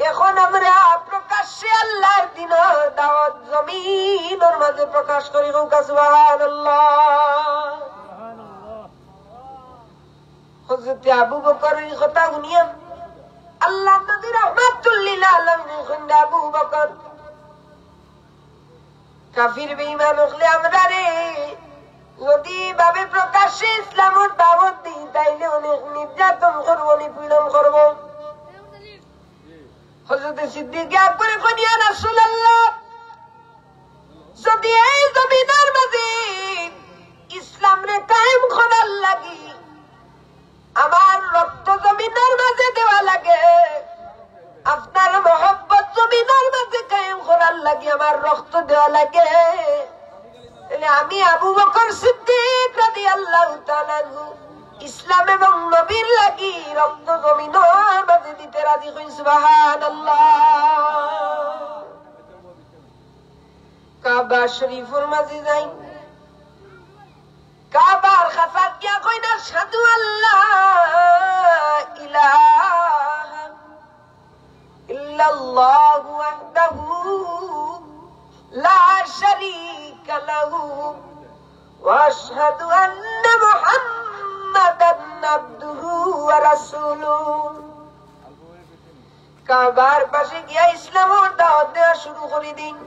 এখন আমরা প্রকাশ্যে আল্লাহর দ্বীনর দাওয়াত জমিনর মাঝে প্রকাশ করি। কউক্কা সুবহানাল্লাহ। হযরতে আবু বকরর ই কথা হুনিয়া আল্লাহর নবী রহমাতুল লিল আলামিন কইন, আবু বকর, কাফির বেঈমান অকলে আমরারে যদি ভাবে প্রকাশ্যে ইসলামর দাওয়াত দেই, তাইলে অনেক নির্যাতন করবো, নিপীড়ন করবো। হযরতে সিদ্দিক আকবরে কইন, ইয়া রাসূলুল্লাহ, যদি এই জমিনর মাঝে ইসলামরে কায়েম করার লাগি আমার রক্ত জমিনর মাঝে দেওয়া লাগে, আপনার মহব্বত জমিনর মাঝে কায়েম করার লাগি আমার রক্ত দেওয়া লাগে, তাইলে আমি আবু বকর সিদ্দিক রাদিয়াল্লাহু তাআলা আনহু ইসলাম এবং নবীর লাগি রক্ত জমিনর মাঝে দিতে রাজি। কইন সুবহানাল্লাহ। কাবা শরীফর মাঝে যাইন, কাবার কাছাত গিয়া কইন, আশহাদু আল্লা ইলাহা ইল্লাল্লাহু ওয়াহদাহু লা শারীকা লাহু ওয়া আশহাদু আন্না মুহাম্মাদান আবদুহু ওয়া রাসূলুহু। কাবার পাশে গিয়া ইসলামর দাওয়াত দেওয়া শুরু করি দিন।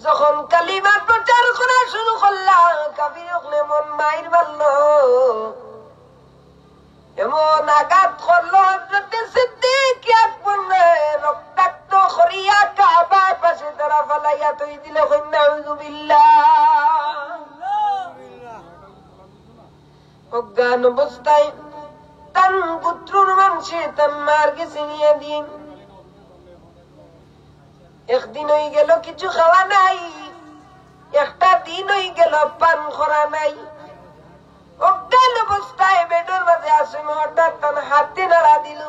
যখন কালিমা প্রচার করা শুরু করলা, কাফির অকলে মন মাইর মারলো, এমন আঘাত করলো, হযরতে সিদ্দিক আকবররে রক্তাক্ত করিয়া কাবার পাশে তারা ফালাইয়া থই দিলে। কইন নাউজুবিল্লাহ। অজ্ঞান অবস্থায় তান গোত্রর মানষে তান মার গেছে নিয়া দিন। একদিন অই গেল কিছু খাওয়া নাই, একটা দিন অই গেল পান করা নাই। অজ্ঞান অবস্থায় বেডর মাঝে আছইন, হঠাৎ তান হাতে নাড়া দিল।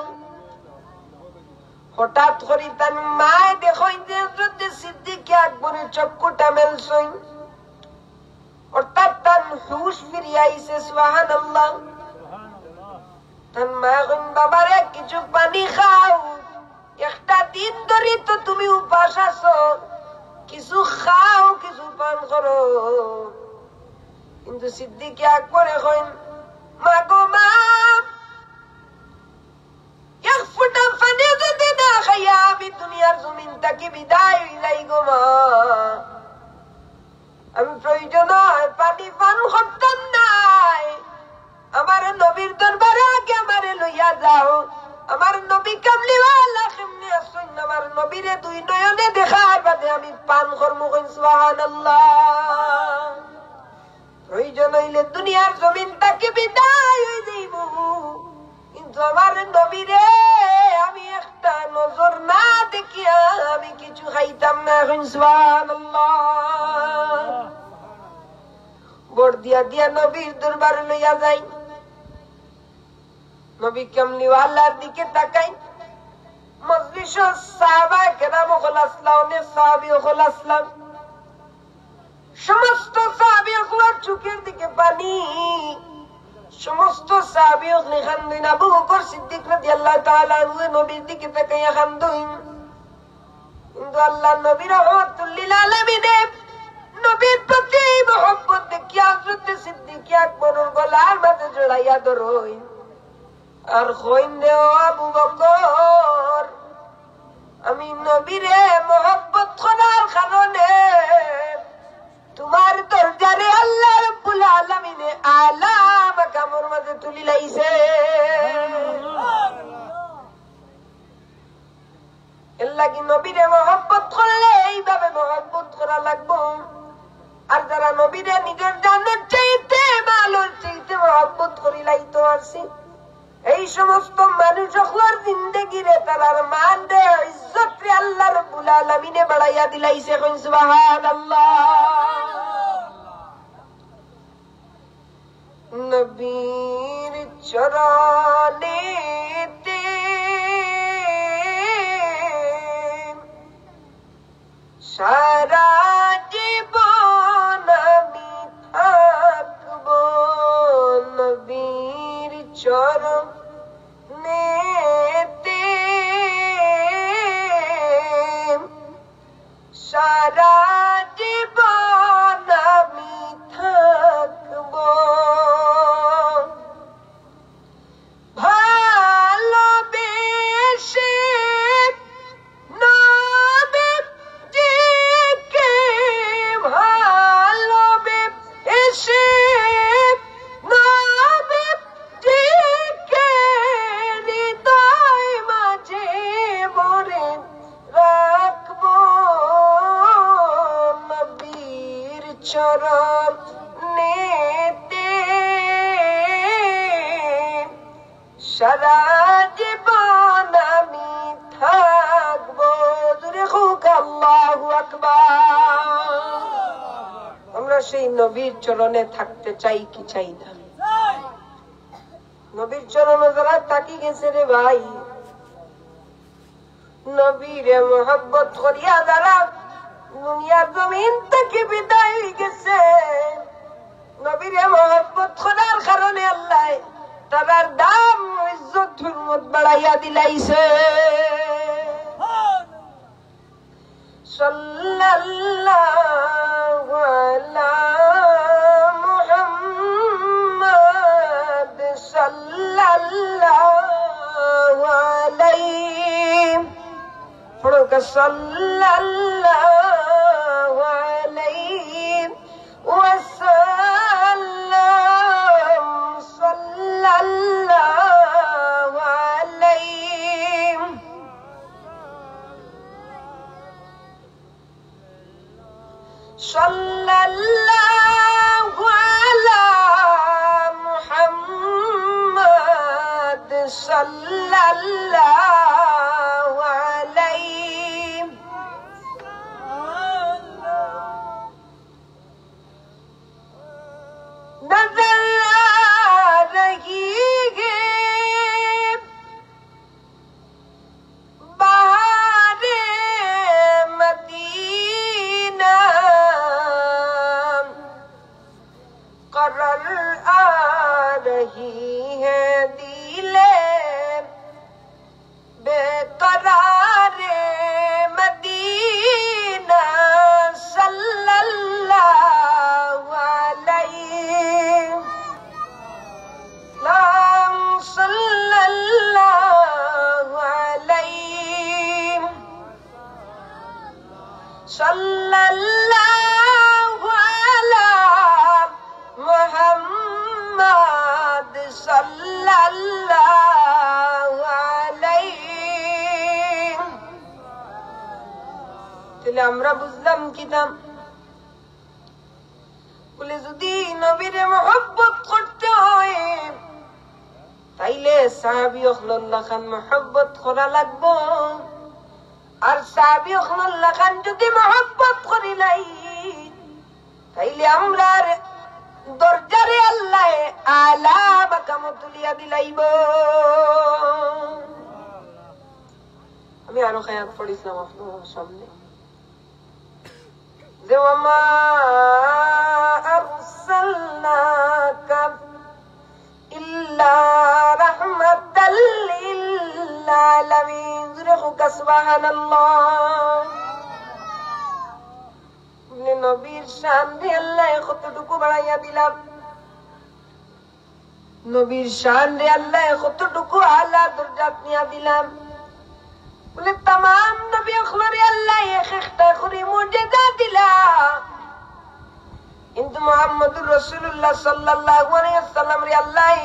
হঠাৎ করি তান মায় দেখইন যে হযরতে সিদ্দিকে আকবরের চক্ষুটা মেলছইন, অর্থাৎ তান হুশ ফিরিয়া আইছে। সুবহানাল্লাহ। তান মায় কইন, বাবারে, কিছু পানি খাও, একটা দিন ধরি তো তুমি উপাস আছো, কিছু খাও, কিছু পান করো। কিন্তু সিদ্দিকে আকবরে কইন, মা গো মা, এক ফুটা পানি যদি না খাইয়া আমি দুনিয়ার জমিন থাকি বিদায় অই যাই গো মা, আমি প্রয়োজন হয় পানি পান করতাম নায়। আমার নবীর দরবারে আগে আমারে লইয়া যাও। আমার নবী কামলিওয়ালা কেমনে আছইন, আমার নবীরে দুই নয়নে দেখার বাদে আমি পান করমু। কইন সুবহানাল্লাহ। প্রয়োজন অইলে দুনিয়ার জমিন থাকি বিদায় অই যাইমু, কিন্তু আমার নবীরে আমি একটা নজর না দেখিয়া আমি কিছু খাইতাম না। এখন সুবহানাল্লাহ। বর দিয়া দিয়া নবীর দরবারে লইয়া যাই। নবী কামলিওয়ালার দিকে তাকাই। মজলিসো সাহাবায়ে কেরাম অকল আছলা, অনেক সাহাবী অকল আছলা। সমস্ত সাহাবী অকলর চোখের দিকে পানি। সমস্ত সাহাবী অকলে কান্দইন। আবু বকর সিদ্দিক রাদিয়াল্লাহু তাআলা আনহু নবীর দিকে তাকাইয়া কান্দইন। কিন্তু আল্লাহর নবী রহমাতুল্লিল আলামিনে নবীর প্রতি মহব্বত দেখিয়া হযরতে সিদ্দিক আকবরর গলার মাঝে জড়াইয়া ধরইন। আর কইন, "রে ও আবু বকর, আমি নবীরে মহব্বত করার কারণে তুমার দরজারে আল্লাহ রাব্বুল আলামিনে আলা মাকামর মাঝে তুলিলাইছে।" এরলাগি নবীরে মহব্বত করলে এইভাবে মহব্বত করা লাগবো। আর যারা নবীরে নিজর জানের চাইতে, মালর চাইতে মহব্বত করিলাইতো আছইন, এই সমস্ত মানুষ অকলর জিন্দেগিরে, তারার মানরে, ইজ্জতরে আল্লাহ রাব্বুল আলামিনে বাড়াইয়া দিলাইছে। কইন সুবহানাল্লাহ। নবীর চরণেতে সারা জীবন আমি থাকবো, নবীর চরণেতে সারা জীবন আমি থাকবো। ভালোবেসে নবীজিকে, ভালোবেসে নবীজিকে হৃদয় মাঝে ভরে রাখবো, নবীর চরণেতে সারা জীবন আমি থাকবো। জোরে কউক্কা আল্লাহু আকবার। আমরা সেই নবীর চরণে থাকতে চাই কি চাই না? নবীর চরণে যারা থাকি গেছে রে ভাই, নবীরে মহব্বত করিয়া যারা দুনিয়ার জমিন থাকি বিদায় অই গেছে, নবীরে মহব্বত করার কারণে আল্লায় তারার দাম, ইজ্জত, হুরমত বাড়াইয়া দিলাইছে। সাল্লাল্লাহু আলা মুহাম্মদ, সাল্লাল্লাহু আলাইহি। পড়ো কা সাল্লাল্লাহু আলাইহি ওয়াসাল্লাম, সাল্লাল্লাহু আলাইহি। সাল্লাল্লাহু আলা মুহাম্মদ, সাল্লাল্লাহু আলাইহি। نظر آ رہی ہے بہارِ مدینہ، قرر آ رہی ہے دلِ بے قرارِ مدینہ، صلی اللہ علیہ، اللہم صلی اللہ علیہ۔ সাল্লাল্লাহু আলা মুহাম্মদ সাল্লাল্লাহু আলাইহি। তাইলে আমরা বুঝলাম কিতা? যদি নবীরে মহব্বত করতে হয়, তাইলে সাহাবী অকলর লাখান মহব্বত করা লাগবো। আর সাহাবী অকলর লাখান যদি মহব্বত করিলাই, তাইলে আমরার দরজারে আল্লায় আলা মাকামো তুলিয়া দিলাইবো। আমি আরো আয়াত পড়ছিলাম আপনার সামনে, যে, "ওয়া মা আরসালনাকা ইল্লা রাহমাতাল লিল আলামিন।" জোরে কউক্কা, সুবহানাল্লাহ। আপনে নবীর শানরে আল্লায় কতটুকু বাড়াইয়া দিলাম। নবীর শানরে আল্লায় কতটুকু আলা দরজাত নিয়া দিলাম। বলে, তামাম নবী অকলরে আল্লায় এক একটা করি মুজেজা দিলা, কিন্তু মুহাম্মদুর রাসূলুল্লাহ সাল্লাল্লাহু আলাইহি ওয়াসাল্লামরে আল্লায়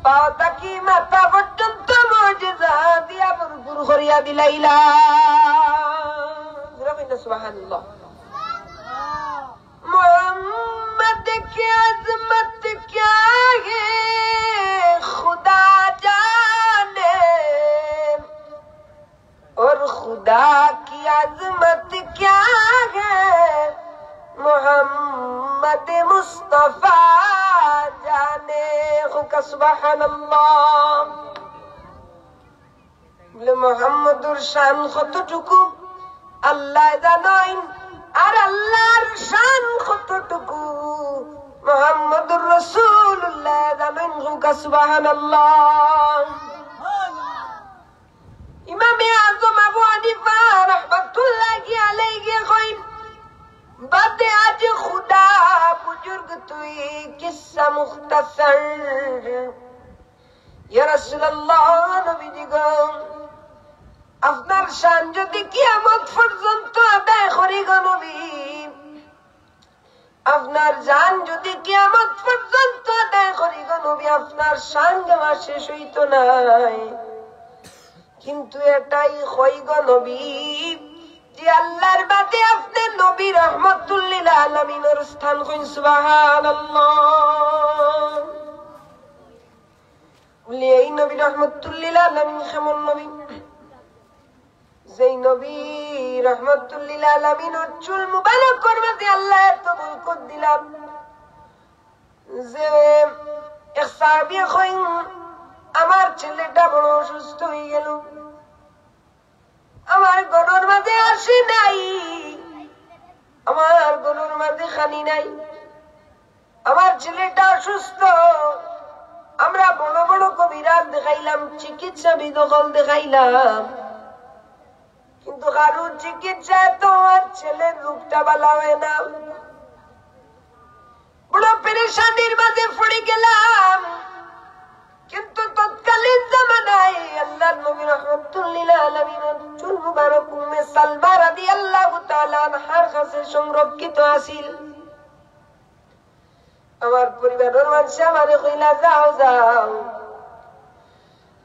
পাও থাকি মাথা পর্যন্ত মুজেজা দিয়া ভরপুর করিয়া দিলাইলা। জোরে কইন না, সুবহানাল্লাহ। محمد کی عظمت کیا ہے، خدا جانے، اور خدا کی عظمت کیا ہے، محمد مصطفیٰ جانے۔ কউক্কা সুবহানাল্লাহ। বলে, মোহাম্মদুর শান কতটুকু আল্লায় জানইন, আর আল্লার শান কতটুকু মোহাম্মদুর রাসূলুল্লায় জানইন। কউক্কা সুবহানাল্লাহ। ইমামে আজম আবু হানিফা রহমাতুল্লাহি আলাইহি কইন, বাতে আজ খুদা বুজুর্গ তুই কিসসা মুখতাসর। ইয়া রাসূলুল্লাহ, নবীজি গো, আপনার শান যদি কিয়ামত পর্যন্ত আদায় করি গো নবী, আপনার শান যদি কিয়ামত পর্যন্ত আদায় করি গো নবী, আপনার শান গাওয়া শেষ অইতো নায়। কিন্তু এটাই কই গো নবী, যে আল্লার বাদে আপনে নবী রহমাতুল্লিল আলামিনর স্থান। কইন সুবহানাল্লাহ। বলি, এই নবী রহমাতুল্লিল আলামিন কেমন নবী? যেই নবী রহমাতুল্লিল আলামিনর চুল মুবারকর মাঝে আল্লায় এত বরকত দিলা, যে এক সাহাবী কইন, আমার ছেলেটা বড় অসুস্থ অইগেলো, আমার ঘরর মাঝে হাসি নাই, আমার ঘরর মাঝে খানি নাই, আমার ছেলেটা অসুস্থ। আমরা বড় বড় কবিরাজ দেখাইলাম, চিকিৎসাবিদ অকল দেখাইলাম, কিন্তু কারোর চিকিৎসায় তো আমার ছেলের রোগটা ভালা অয় না। বড় পেরেশানির মাঝে পড়ি গেলাম। কিন্তু তৎকালীন জামানায় আল্লার নবী রহমাতুল্লিল আলামিনর চুল মুবারক উম্মে সালমা রাদিয়াল্লাহু তাআলা আনহার কাছে সংরক্ষিত আছিল। আমার পরিবারর মানষে আমারে কইলা, যাও, যাও,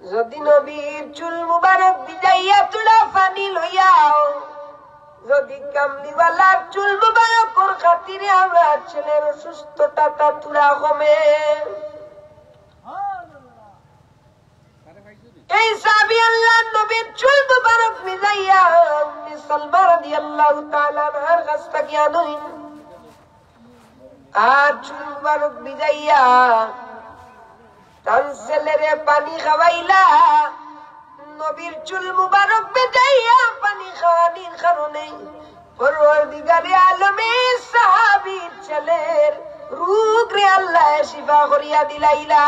যদি নবীর চুল মুবারক ভিজাইয়া থুড়া পানি লইয়াও, যদি কামলিওয়ালার চুল মুবারকর খাতিরে আমার ছেলের অসুস্থতাটা থুড়া কমে। এই সাহাবী আল্লার নবীর চুল মুবারক ভিজাইয়া উম্মে সালমা রাদিয়াল্লাহু তাআলা আনহার কাছ থাকি আনইন। আর চুল মুবারক ভিজাইয়া তান ছেলেরে পানি খাওয়াইলা। নবীর চুল মুবারক ভিজাইয়া পানি খাওয়ানির কারণে পরওয়ারদিগারে আলমে সাহাবীর ছেলের রোগরে আল্লায় শিফা করিয়া দিলাইলা।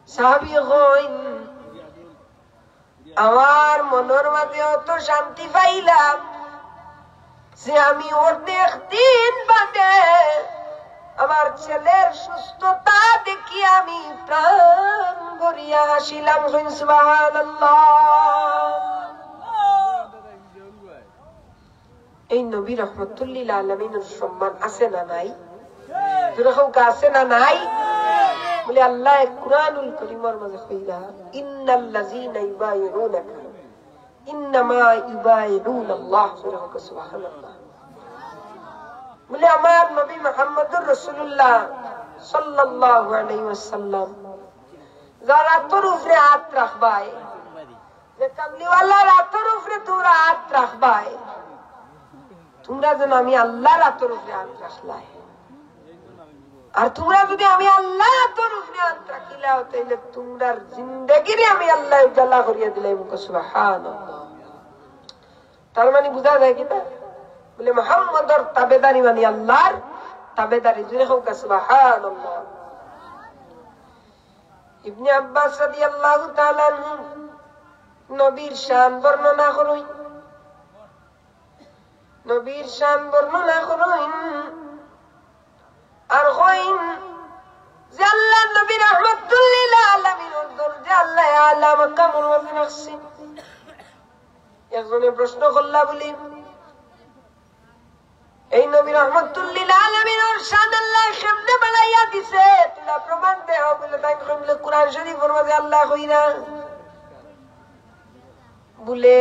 সাহাবী কইন, আমার মনর মাঝে অত শান্তি পাইলাম যে আমি অনেক দিন বাদে আমার ছেলের সুস্থতা দেখি আমি প্রাণ ভরিয়া হাসিলাম। কইন সুবহানাল্লাহ। এই নবী রহমাতুল্লিল আলামিনর সম্মান আছে না নাই? জোরে কউক্কা, আছে না নাই? বলে, আল্লায় কুরআনুল করিমর মাঝে কইলা, ইন্নাল্লাযীনা ইউবাইউনাকা ইন্নামা ইউবাইউনাল্লাহ। জোরে কউক্কা, সুবহানাল্লাহ। আমার নবী মুহাম্মদুর রাসূলুল্লাহ সাল্লাল্লাহু আলাইহি ওয়াসাল্লাম, যার আতর উপরে আত রাখবায়, যে কামলিওয়ালার আতর উপরে তুমরা আত রাখবায়, তুমরা যেন আমি আল্লাহর আতর উপরে আত রাখলায়। আর তুমরা যুদি আমি আল্লাহর আতর উপরে আত রাখিলাও, তাইলে তুমরার জিন্দেগিরে আমি আল্লায় উজালা করিয়া দিলাইমু। সুবহানাল্লাহ। তার মানে বুঝা যায় কিতা? বলে, মুহাম্মদর তাবেদারি মানে আল্লাহর তাবেদারি। জোরে কউক্কা, সুবহানাল্লাহ। ইবনে আব্বাস রাদিয়াল্লাহু তাআলা আনহু নবীর শান বর্ণনা করইন, নবীর শান বর্ণনা করইন, আর কইন যে আল্লাহর নবী রাহমাতুল লিল আলামিনর দরজা আল্লায় আলা মাকামর মাঝে রাখছইন। একজনে প্রশ্ন করলা বলে, এই নবী রাহমাতুল লিল আলামিনর শান আল্লায় কেমনে বাড়াইয়া দিছে? তুমরা প্রমাণ দেও। বলে, তাইন কইন বলে, কোরআন শরীফর মাঝে আল্লায় কইরা বলে,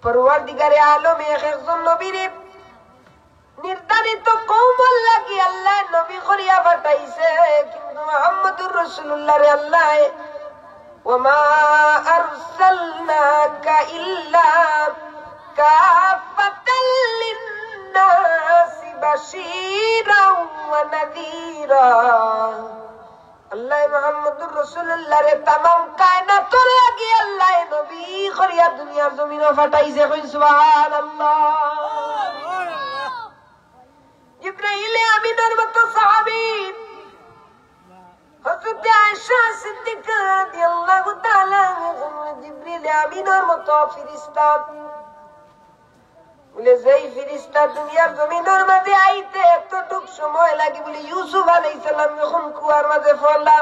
পরওয়ারদিগারে আলমে এক একজন নবীরে নির্ধারিত কওমর লাগি আল্লায় নবী করিয়া পাঠাইছে, কিন্তু মুহাম্মদুর রাসূলুল্লাহরে আল্লায়, ওয়া মা আরসালনাকা ইল্লা কাফাতাল লিন্নাসি বাশীরাও ওয়া নাযীরা। আল্লায় মুহাম্মদুর রাসূলুল্লাহরে তামাম কায়নাতর লাগি আল্লায় নবী করিয়া দুনিয়ার জমিনো পাঠাইছে। কইন সুবহানাল্লাহ। জিবরাইলে আমিনর মতো সাহাবী, হযরতে আয়েশা সিদ্দিকা রাদিয়াল্লাহু তাআলা আনহা, জিবরিলে আমিনর মতো ফিরিস্তা। বলে, যেই ফিরিস্তা দুনিয়ার জমিনর মাঝে আইতে এতটুক সময় লাগে, বলে, ইউসুফ আলাইহিস সালাম যখন কুয়ার মাঝে পড়লা,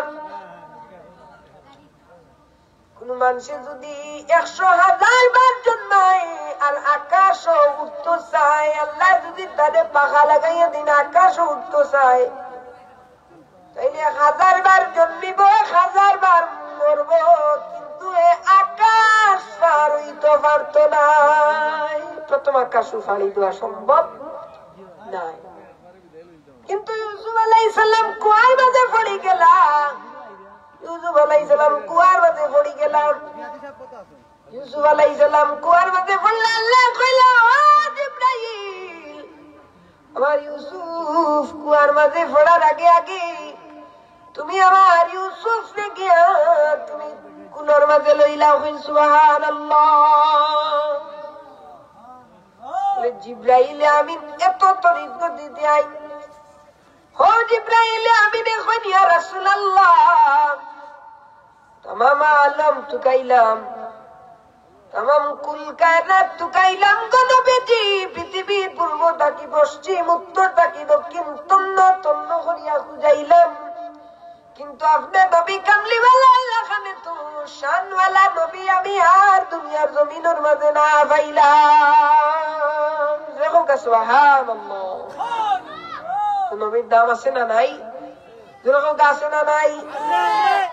কুনু মানষে যুদি একশো হাজার বার জন্মায় আর আকাশো উঠতো চায়, আল্লায় যুদি তারে পাখা লাগাইয়া দেইন আকাশো উঠতো চায়, তাইলে হাজার বার জন্মিবো, হাজার বার মরবো, কিন্তু এ আকাশ পার অইতো পারতো নায়। প্রথম আকাশও পাড়ি দেওয়া সম্ভব নায়। কিন্তু ইউসুফ আলাইহিস সালাম কুয়ার মাঝে পড়ি গেলা, ইউসুফ আলাইহিস সালাম কুয়ার মাঝে পড়ি গেলা। ইউসুফ আলাইহিস সালাম কুয়ার মাঝে পড়লা, আল্লায় কইলা, "ও জিবরাইল, আমার ইউসুফ কুয়ার মাঝে পড়ার আগে আগে তুমি আমার ইউসুফরে গিয়া তুমি কুলর মাঝে লইলাও।" কইন সুবহানাল্লাহ। বলে, জিবরাইল আমিন এত তড়িৎ গতিতে আইন। হো জিবরাইল আমিনে কইন, ইয়া রাসূলুল্লাহ, তামাম আলম তুকাইলাম, তামাম কুল কায়নাত তুকাইলাম গো নবীজি, পৃথিবীর পূর্ব থাকি পশ্চিম, উত্তর থাকি দক্ষিণ, তন্ন তন্ন করিয়া খুঁজাইলাম, কিন্তু আপনে নবী কামলিওয়ালা, আল্লাহ খানে তো শানওয়ালা নবী আমি আর দুনিয়ার জমিনর মাঝে না পাইলাম। জোরে কউক্কা সুবহানাল্লাহ। তো নবীর দাম আছে না নাই? জোরে কউক্কা, আছে না নাই?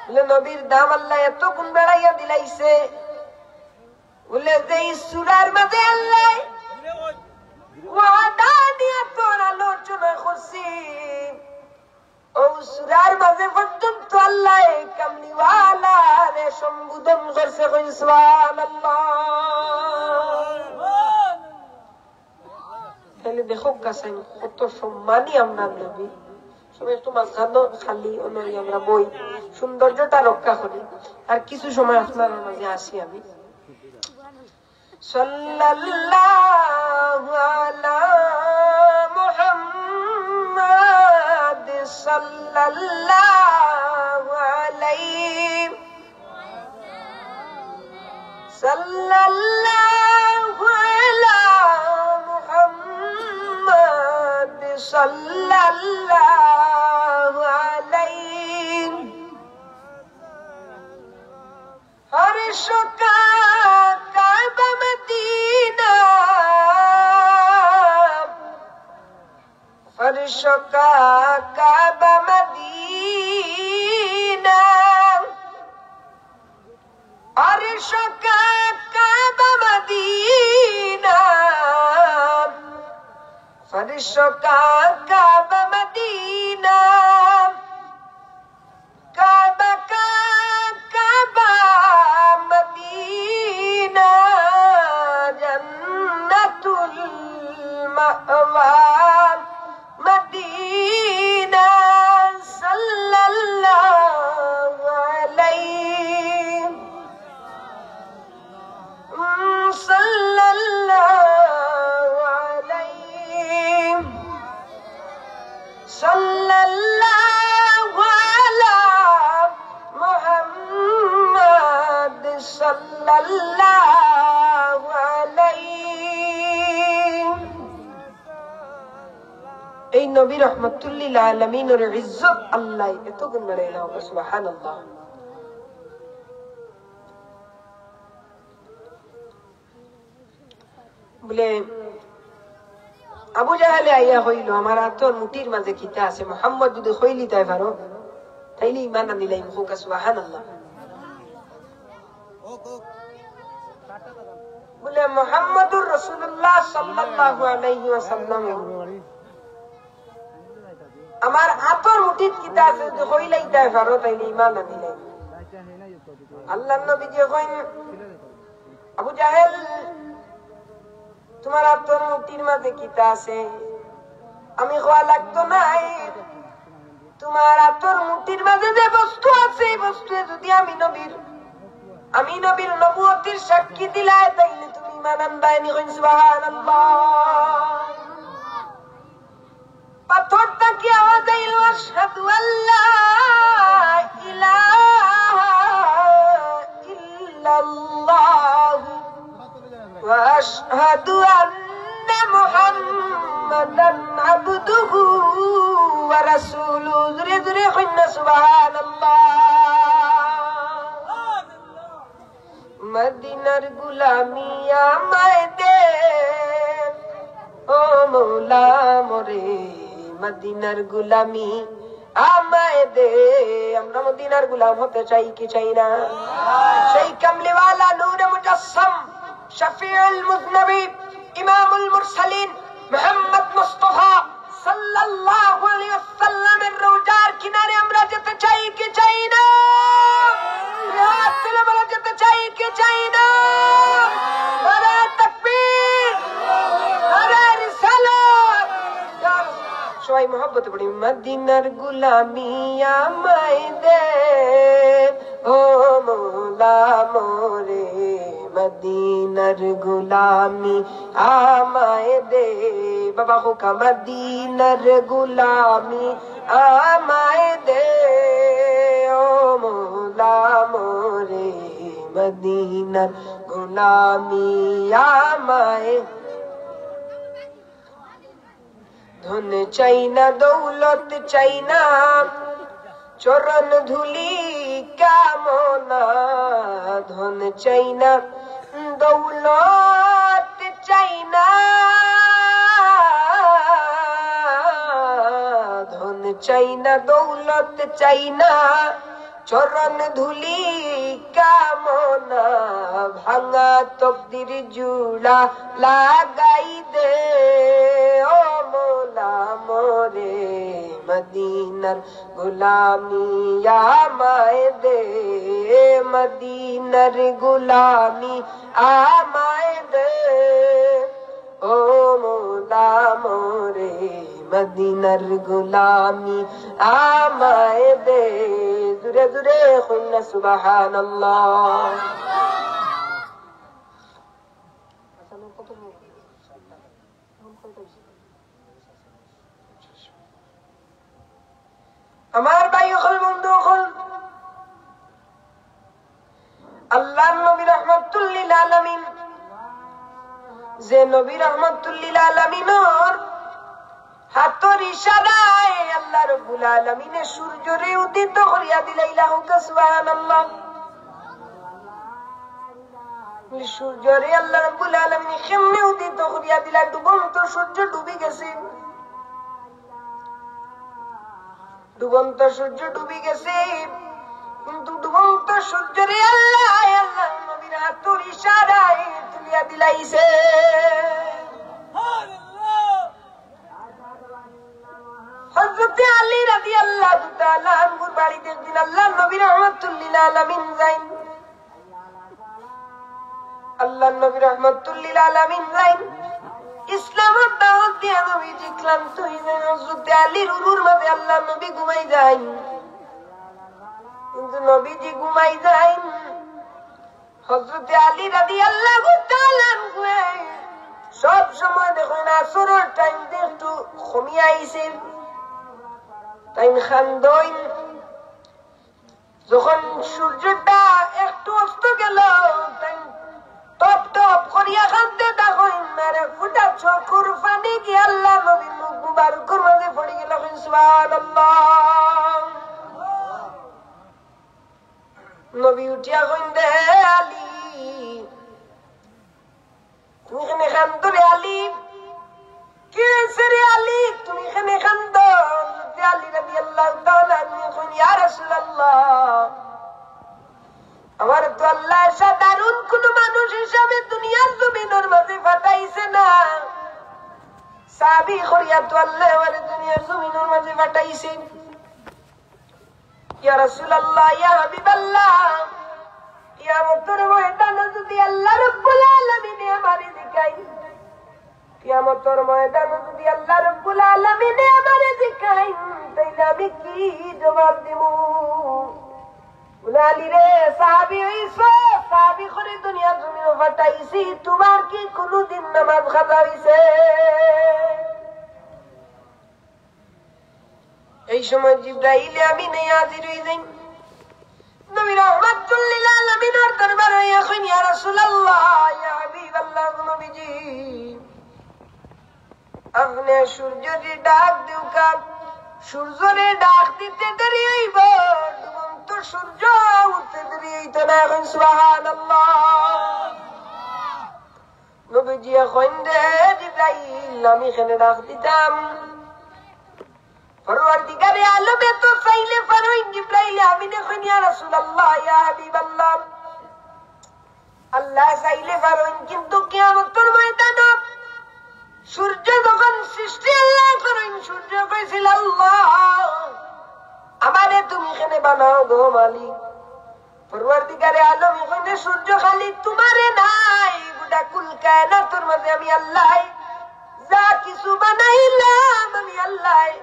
বলে, নবীর দাম আল্লায় এত গুণ বাড়াইয়া দিলাইছে। বলে, যেই সূরার মাঝে আল্লায় ওয়াহদানিয়তর আলোচনা করছি, অউ সূরার মাঝে পর্যন্ত আল্লায় কামলিওয়ালারে সম্বোধন করছে। কইন সুবহানাল্লাহ। তাইলে দেখউক্কা চাইন, কত সম্মানী আমরার নবী। সবাই একটু মাঝখানো খালি অনো আমরা বই, সৌন্দর্যটা রক্ষা করি। আর কিছু সময় আপনারার মাঝে আসি আমি। সাল্লাল্লাহু আলা মুহাম্মাদ সাল্লাল্লাহু আলাইহি, সাল্লাল্লাহু আলা মুহাম্মাদ সাল্লাল্লাহু আলাইহি। ফরশ কা কাবা মদিনা, ফরশ কা কাবা মদিনা, ফরশ কা কাবা মদিনা, عرش کا کعبہ مدینہ، کعبہ کا کعبہ مدینہ، جنت المأوی مدینہ، صلی اللہ علیہ، صلی اللہ علیہ، صلی اللہ علی محمد، صلی اللہ علیہ۔ এই নবী রহমাতুল্লিল আলামিনর ইজ্জত আল্লাহ এত গুণ বাড়াইলা, সুবহানাল্লাহ। বুলে, আবু জাহেলে আইয়া কইলো, "আমার আতর মুঠির মাঝে কিতা আছে? মোহাম্মদ যুদি কইলিতায় পারো, তাইলে ইমান আনিলাইমু।" কউক্কা সুবহানাল্লাহ। বুলে, "মুহাম্মাদুর রাসূলুল্লাহ সাল্লাল্লাহু আলাইহি ওয়াসাল্লাম, আমার আতর মুঠিত কিতা আছে যুদি কইলাইতায় পারো, তাইলে ইমান আনিলাইমু।" আল্লাহর নবীজিয়ে কইন, "আবু জাহেল, তুমার আতর মুঠির মাঝে কিতা আছে? আমি কওয়া লাগতো নায়। তুমার আতর মুঠির মাঝে যে বস্তু আছে, এই বস্তুয়ে যুদি আমি নবীর, আমি নবীর নবুয়তির সাক্ষী দিলায়, তাইলে তুমি ইমান আনবায় নি।" কইন, "সুবহানাল্লাহ।" পাথর থাকি আওয়াজ আইলো, "আশহাদু আল্লা ইলাহা ইল্লাল্লাহু ওয়া আশহাদু আন্না মুহাম্মাদান আবদুহু ওয়া রাসূলুহু।" জোরে জোরে কইন না, সুবহানাল্লাহ। মদিনার গুলামি আমায় দে, ও মৌলা মোরে, মদিনার গুলামি আমায় দে। আমরা মদিনার গুলাম হতে চাই কি চাই না? সেই কামলিওয়ালা নূরে মুজাসসাম, শফিউল মুজনবিন, ইমামুল মুরসালিন, মুহাম্মদ মুস্তাফা সাল্লাল্লাহু আলাইহি ওয়াসাল্লামের রওজার কিনারে আমরা যেতে চাই কি চাই না? হাত তুলে বলো, যেতে চাই কি চাই না? নারায়ে তাকবীর, নারায়ে রিসালাত। সবাই মহব্বতে পড়ি, মদিনার গুলামি আমায় দে, ও মৌলা মোরে, মদিনার গুলামি আমায় দে। বাবা কউক্কা, মদিনার গুলামি আমায় দে, ও মৌলা মোরে, মদিনার গুলামি আমায়। ধন চাই না, দৌলত চাই না, চরণ ধুলি কামনা। ধন চাই না, দৌলত চাই না, ধন চাই না, দৌলত চাই না, চরণ ধুলি কামনা। ভাঙা তকদির জুড়া লাগাই দে, ও মৌলা মোরে, মদিনার গুলামি আমায় দে, মদিনার গুলামি আমায় দে, ও মৌলা মোরে, মদিনার গুলামি আমায় দে। জুরে জুরে কইন না সুবহানাল্লাহ। আমার ভাই অকল, বন্ধু অকল, আল্লাহর নবী রহমাতুল্লিল আলামিন, যে নবী রহমাতুল্লিল আলামিনর হাতর ইশারায় আল্লাহ রব্বুল আলামিনে সূর্যরে উদিত করিয়া দিলাইলা, কউক্কা সুবহানাল্লাহ। সূর্যরে আল্লাহ রব্বুল আলামিনে কেমনে উদিত করিয়া দিলা? ডুবন্ত সূর্য ডুবি গেছে, ডুবন্ত সূর্য ডুবি গেছে, কিন্তু ডুবন্ত সূর্যরে আল্লাহ, আল্লাহ নবীর হাতর ইশারায় তুলিয়া দিলাইছে। আলী রাদিয়াল্লাহু তাআলা আনহুর বাড়িত একদিন আল্লাহর নবী রহমাতুল্লিল আলামিন যাইন। আল্লাহর নবী রহমাতুল্লিল আলামিন যাইন। ইসলামর দাওয়াত দিয়া নবীজি ক্লান্ত অই যাইন। হযরতে আলীর উরুর মাঝে আল্লাহর নবী ঘুমাই যাইন। কিন্তু নবীজি ঘুমাই যাইন। হযরতে আলী রাদিয়াল্লাহু তাআলা আনহু সব সময় দেখইন আসরর টাইম একটু কমিয়া আইছে, তাইন কান্দইন। যখন সূর্যটা একটু অস্ত গেল, তাইন টপ টপ করিয়া কান্দতে থাকইন, আর এক ফুটা চকুর পানি গিয়া আল্লাহর নবীর মুখ মুবারকর মাঝে পড়ি গেল। কইন সুবহানাল্লাহ। নবী উঠিয়া কইন, রে আলী, তুমি কেনে কান্দো রে আলী? কি অইছে রে আলী, তুমি কেনে কান্দো? হযরতে আলী রাদিয়াল্লাহু তাআলা আনহু কইন, ইয়া রাসূলুল্লাহ, আমারে তো আল্লায় সাধারণ কুনু মানুষ হিসাবে দুনিয়ার জমিনর মাঝে পাঠাইছে না। সাহাবী করিয়া তো আল্লায় আমারে দুনিয়ার জমিনর মাঝে পাঠাইছে। ইয়া রাসূলুল্লাহ, ইয়া হাবিবাল্লাহ, কিয়ামতর ময়দানো যুদি আল্লাহ রাব্বুল আলামিনে আমারে জিকাইন, কিয়ামতর ময়দানো যুদি আল্লাহ রাব্বুল আলামিনে আমারে জিকাইন, তাইলে আমি কি জবাব দিমু? বলে, আলী রে, সাহাবী অইছো, সাহাবী করি দুনিয়ার জমিনো পাঠাইছি, তুমার কি কুনুদিন নামাজ কাজা অইছে? এই সময় জিব্রাইল আমিনে হাজির অই যাইন। নবী রহমাতুল্লিল আলামিনর দরবারো আইয়া কইন, ইয়া রাসূলুল্লাহ, ইয়া হাবিবাল্লাহ, নবীজি, আপনে সূর্যরে ডাক দেউক্কা, সূর্যরে ডাক দিতে দেরি অইবো, ডুবন্ত সূর্য উঠতে দেরি অইতো না। কইন সুবহানাল্লাহ। নবীজিয়ে কইন, রে জিব্রাইল, আমি কেনে ডাক দিতাম? পরওয়ারদিগারে আলমে তো চাইলে পারইন। জিব্রাইল আমিনে কইন, ইয়া রাসূলুল্লাহ, ইয়া হাবিবাল্লাহ, আল্লায় চাইলে পারইন, কিন্তু কিয়ামতর ময়দানো সূর্য যখন সৃষ্টি আল্লায় করইন, সূর্য কইছিল, আল্লাহ, আমারে তুমি কেনে বানাও গো মালিক? পরওয়ারদিগারে আলমে কইন, সূর্য খালি তুমারে নায়, গুটা কুল কায়নাতর মাঝে আমি আল্লায় যা কিছু বানাইলাম, আমি আল্লায়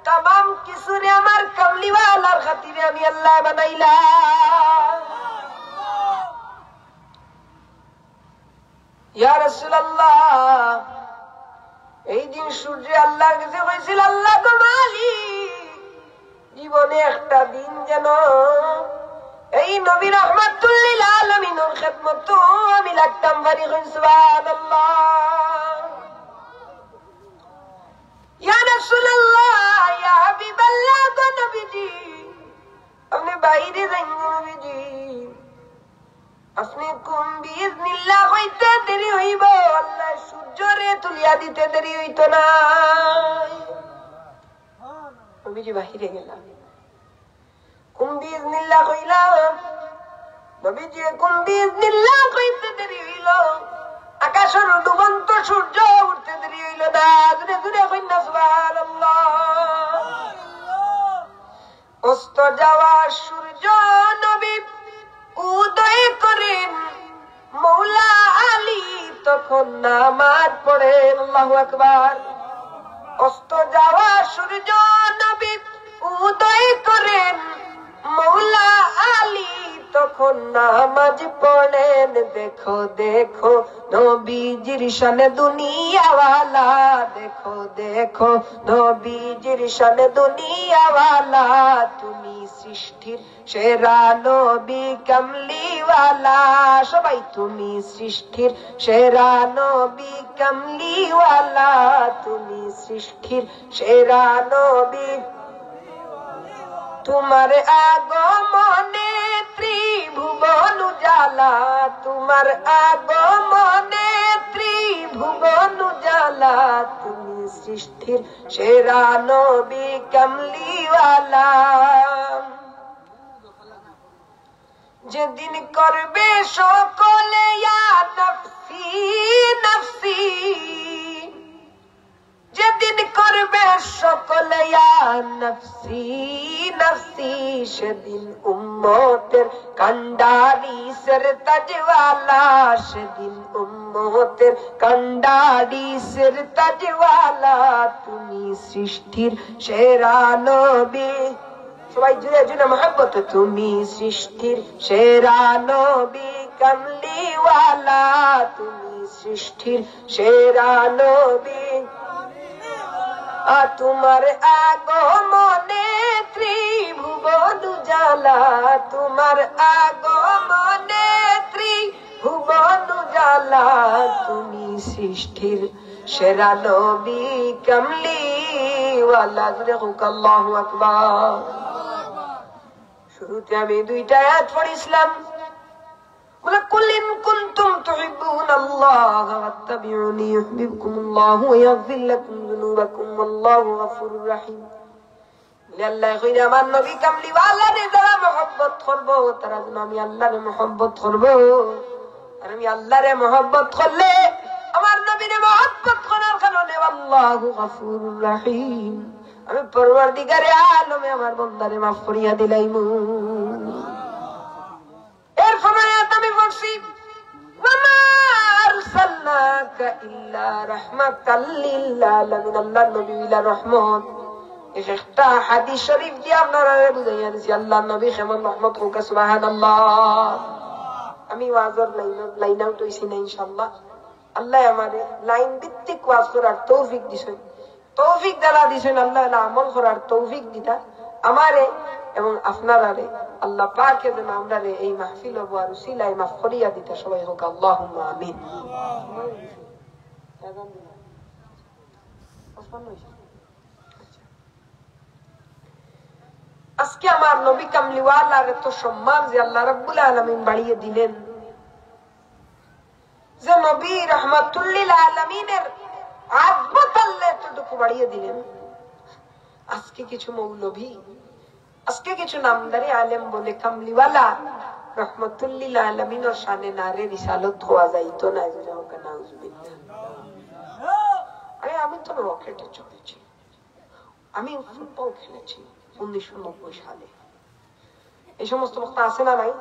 তামাম কিছুরে আমার কামলিওয়ালার খাতিরে আমি আল্লায় বানাইলাম। ইয়া রাসূলুল্লাহ, এই দিন সূর্যে আল্লাহর কাছে কইছিল, আল্লাহ গো মালিক, জীবনে একটা দিন যেন এই নবী রহমাতুল্লিল আলামিনর খেদমতো আমি লাগতাম পারি। কইন সুবহানাল্লাহ। ইয়া রাসূলুল্লাহ, ইয়া হাবিবাল্লাহ গো নবীজি, আপনে বাইরে যাইন গো নবীজি। আপনে কুম বিইজনিল্লাহ কইতে দেরি অইবো, আল্লায় সূর্যরে তুলিয়া দিতে দেরি অইতো নায়। নবীজি বাইরে গেলা। কুম বিইজনিল্লাহ কইলা। নবীজিয়ে কুম বিইজনিল্লাহ কইতে দেরি অইলো। আকাশর ডুবন্ত সূর্য উঠতে দেরি অইলো না। জোরে জোরে কইন না সুবহানাল্লাহ। অস্ত যাওয়া সূর্য নবী উদয় করেন, মৌলা আলী তখন নামাজ পড়েন। আল্লাহু আকবার। অস্ত যাওয়া সূর্য নবী উদয় করেন, মৌলা আলী তখন নামাজ পড়েন। দেখো দেখো নবীজির শান দুনিয়াওয়ালা, দেখো দেখো নবীজির শান দুনিয়াওয়ালা। তুমি সৃষ্টির সেরা নবী কামলিওয়ালা। সবাই, তুমি সৃষ্টির সেরা নবী কামলিওয়ালা, তুমি সৃষ্টির সেরা নবী। তোমার আগমনে ত্রিভুবন উজালা, তোমার আগমনে ত্রিভুবন উজালা, তুমি সৃষ্টির সেরা নবী কামলিওয়ালা। যেদিন করবে সকলে ইয়া নফসি নফসি, যেদিন করবে সকলে ইয়া নফসি নফসি, সেদিন উম্মতের কান্ডারি সের তাজওয়ালা, সেদিন উম্মতের কান্ডারি সের তাজওয়ালা, তুমি সৃষ্টির সেরা নবী। সবাই জুড়ে জুড়ে মহব্বত। তুমি সৃষ্টির সেরা নবী কামলিওয়ালা, তুমি সৃষ্টির সেরা নবী। আর তোমার আগমনে ত্রিভুবন উজালা, তোমার আগমনে ত্রিভুবন উজালা, তুমি সৃষ্টির সেরা নবী কামলিওয়ালা। জোরে হোক আল্লাহু আকবার। শুরুতে আমি দুইটা আয়াত পড়ছিলাম, বলে, "কুল ইন কুনতুম তুহিব্বুনাল্লাহা ফাত্তাবিউনি ইউহবিবকুমুল্লাহু ওয়া ইয়াগফির লাকুম যুনুবাকুম ওয়াল্লাহু গাফুরুর রাহিম।" বলে, আল্লায় কইরা, আমার নবী কামলিওয়ালারে যারা মহব্বত করবো, তারা যেন আমি আল্লারে মহব্বত করবো। আর আমি আল্লারে মহব্বত করলে আমার নবীরে মহব্বত করার কারণে আল্লাহু গাফুরুর রাহিম, আমি পরওয়ারদিগারে আলমে আমার বন্দারে মাফ করিয়া দিলাইমু। এরপরে আয়াত আমি পড়ছি, "ওয়া মা আরসালনাকা ইল্লা রাহমাতাল লিল আলামিন।" আল্লাহর নবী অইলা রহমত। এক একটা হাদিস শরীফ দিয়া আপনারারে বুঝাইয়া দিছি, আল্লাহর নবী কেমন রহমত। হোক সুবহানাল্লাহ। আমি ওয়াজর লাইন, লাইন আউট অইছি না, ইনশাআল্লাহ। আল্লায় আমারে লাইন ভিত্তিক ওয়াজ করার তৌফিক দিছইন। তৌফিক যারা দিছইন, আল্লাহ তাআলা আমল করার তৌফিক দিতা আমারে এবং আপনারারে। আল্লাহ পাকে যেন আমরারে এই মাহফিল বওয়ার উসিলায় মাফ করিয়া দিতা। সবাই হোক আল্লাহুম্মা আমিন। আজকে আমার নবী কামলিওয়ালার এত সম্মান যে আল্লাহ রাব্বুল আলামিন বাড়িয়ে দিলেন, যে নবী রহমাতুল্লিল আলামিনের আজমত আল্লাহ এতটুকু বাড়িয়ে দিলেন। আজকে কিছু মৌলভী, আজকে কিছু নামধারী আলেম বলে কামলিওয়ালা রহমাতুল্লিল আলামিনর শানে নারে রিসালত হওয়া যাইতো না। জোরে হোক নাউজুবিল্লাহ। আরে, আমি তো রকেটে চড়েছি, আমি ফুটবল খেলেছি উনিশশো নব্বই সালে। এই সমস্ত বক্তা আছে না নাই?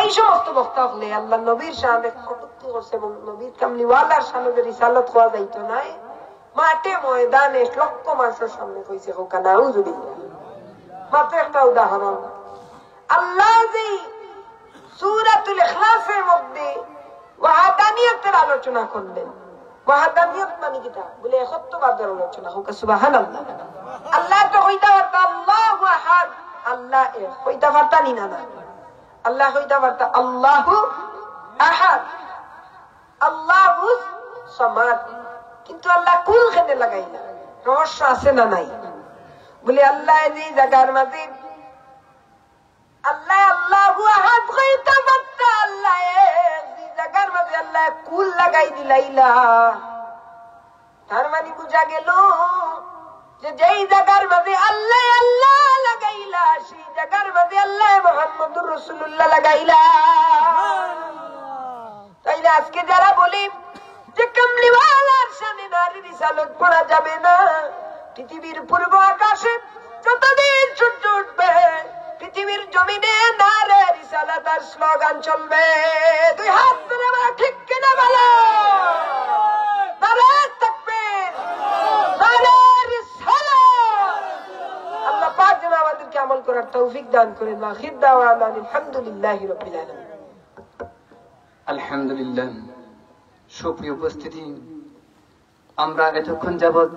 এই সমস্ত বক্তা অকলে আল্লাহ নবীর শানে কটূক্তি করছে এবং নবীর কামলিওয়ালার শানে যে রিসালত হওয়া যাইতো নায়, মাঠে ময়দানে লক্ষ মানুষের সামনে কইছে, হোক নাউজুবিল্লাহ। মাত্র একটা উদাহরণ, আল্লাহ যেই সূরাতুল ইখলাসের মধ্যে ওয়াহদানিয়তের আলোচনা করলেন। ওয়াহদানিয়ত মানে কিতা? বলে একত্ববাদের আলোচনা। হোক সুবহানাল্লাহ। আল্লাহ তো কইতা পারতা আল্লাহু আহাদ, আল্লাহ এক। কইতা পারতা নি না, না? আল্লাহ কইতা পারতা আল্লাহু আহাদ, আল্লাহু সামাদ। কিন্তু আল্লাহ কুল কেনে লাগাইলা? রহস্য আছে না নাই? বলে আল্লাহ যে জাগার মাঝে আল্লাহ আল্লাহু আহাদ কইতা পারতা, আল্লাহ এক, যে জাগার মাঝে আল্লাহ কুল লাগাই দিলাইলা। তার মানে বুঝা গেল যে যেই জাগার মাঝে আল্লাহ আল্লাহ লাগাইলা, সেই জাগার মাঝে আল্লাহ মুহাম্মদুর রাসূলুল্লাহ লাগাইলা। তাইলে আজকে যারা বলি যে কামলিওয়ালার শানে নারে রিসালত পড়া যাবে না, পৃথিবীর পূর্ব আকাশে যতদিন সূর্য উঠবে, পৃথিবীর জমিনে নারে রিসালাতের স্লোগান চলবে। দুই হাত তুলে বলো, ঠিক কিনা বলো? নারে তাকবীর, নারে রিসালাত। আল্লাহ পাক যেন আমাদেরকে আমল করার তৌফিক দান করেন। ওয়া আখির দাওয়ানা আলহামদুলিল্লাহি রাব্বিল আলামিন। আলহামদুলিল্লাহ। সুপ্রিয় উপস্থিতি, আমরা এতক্ষণ যাবত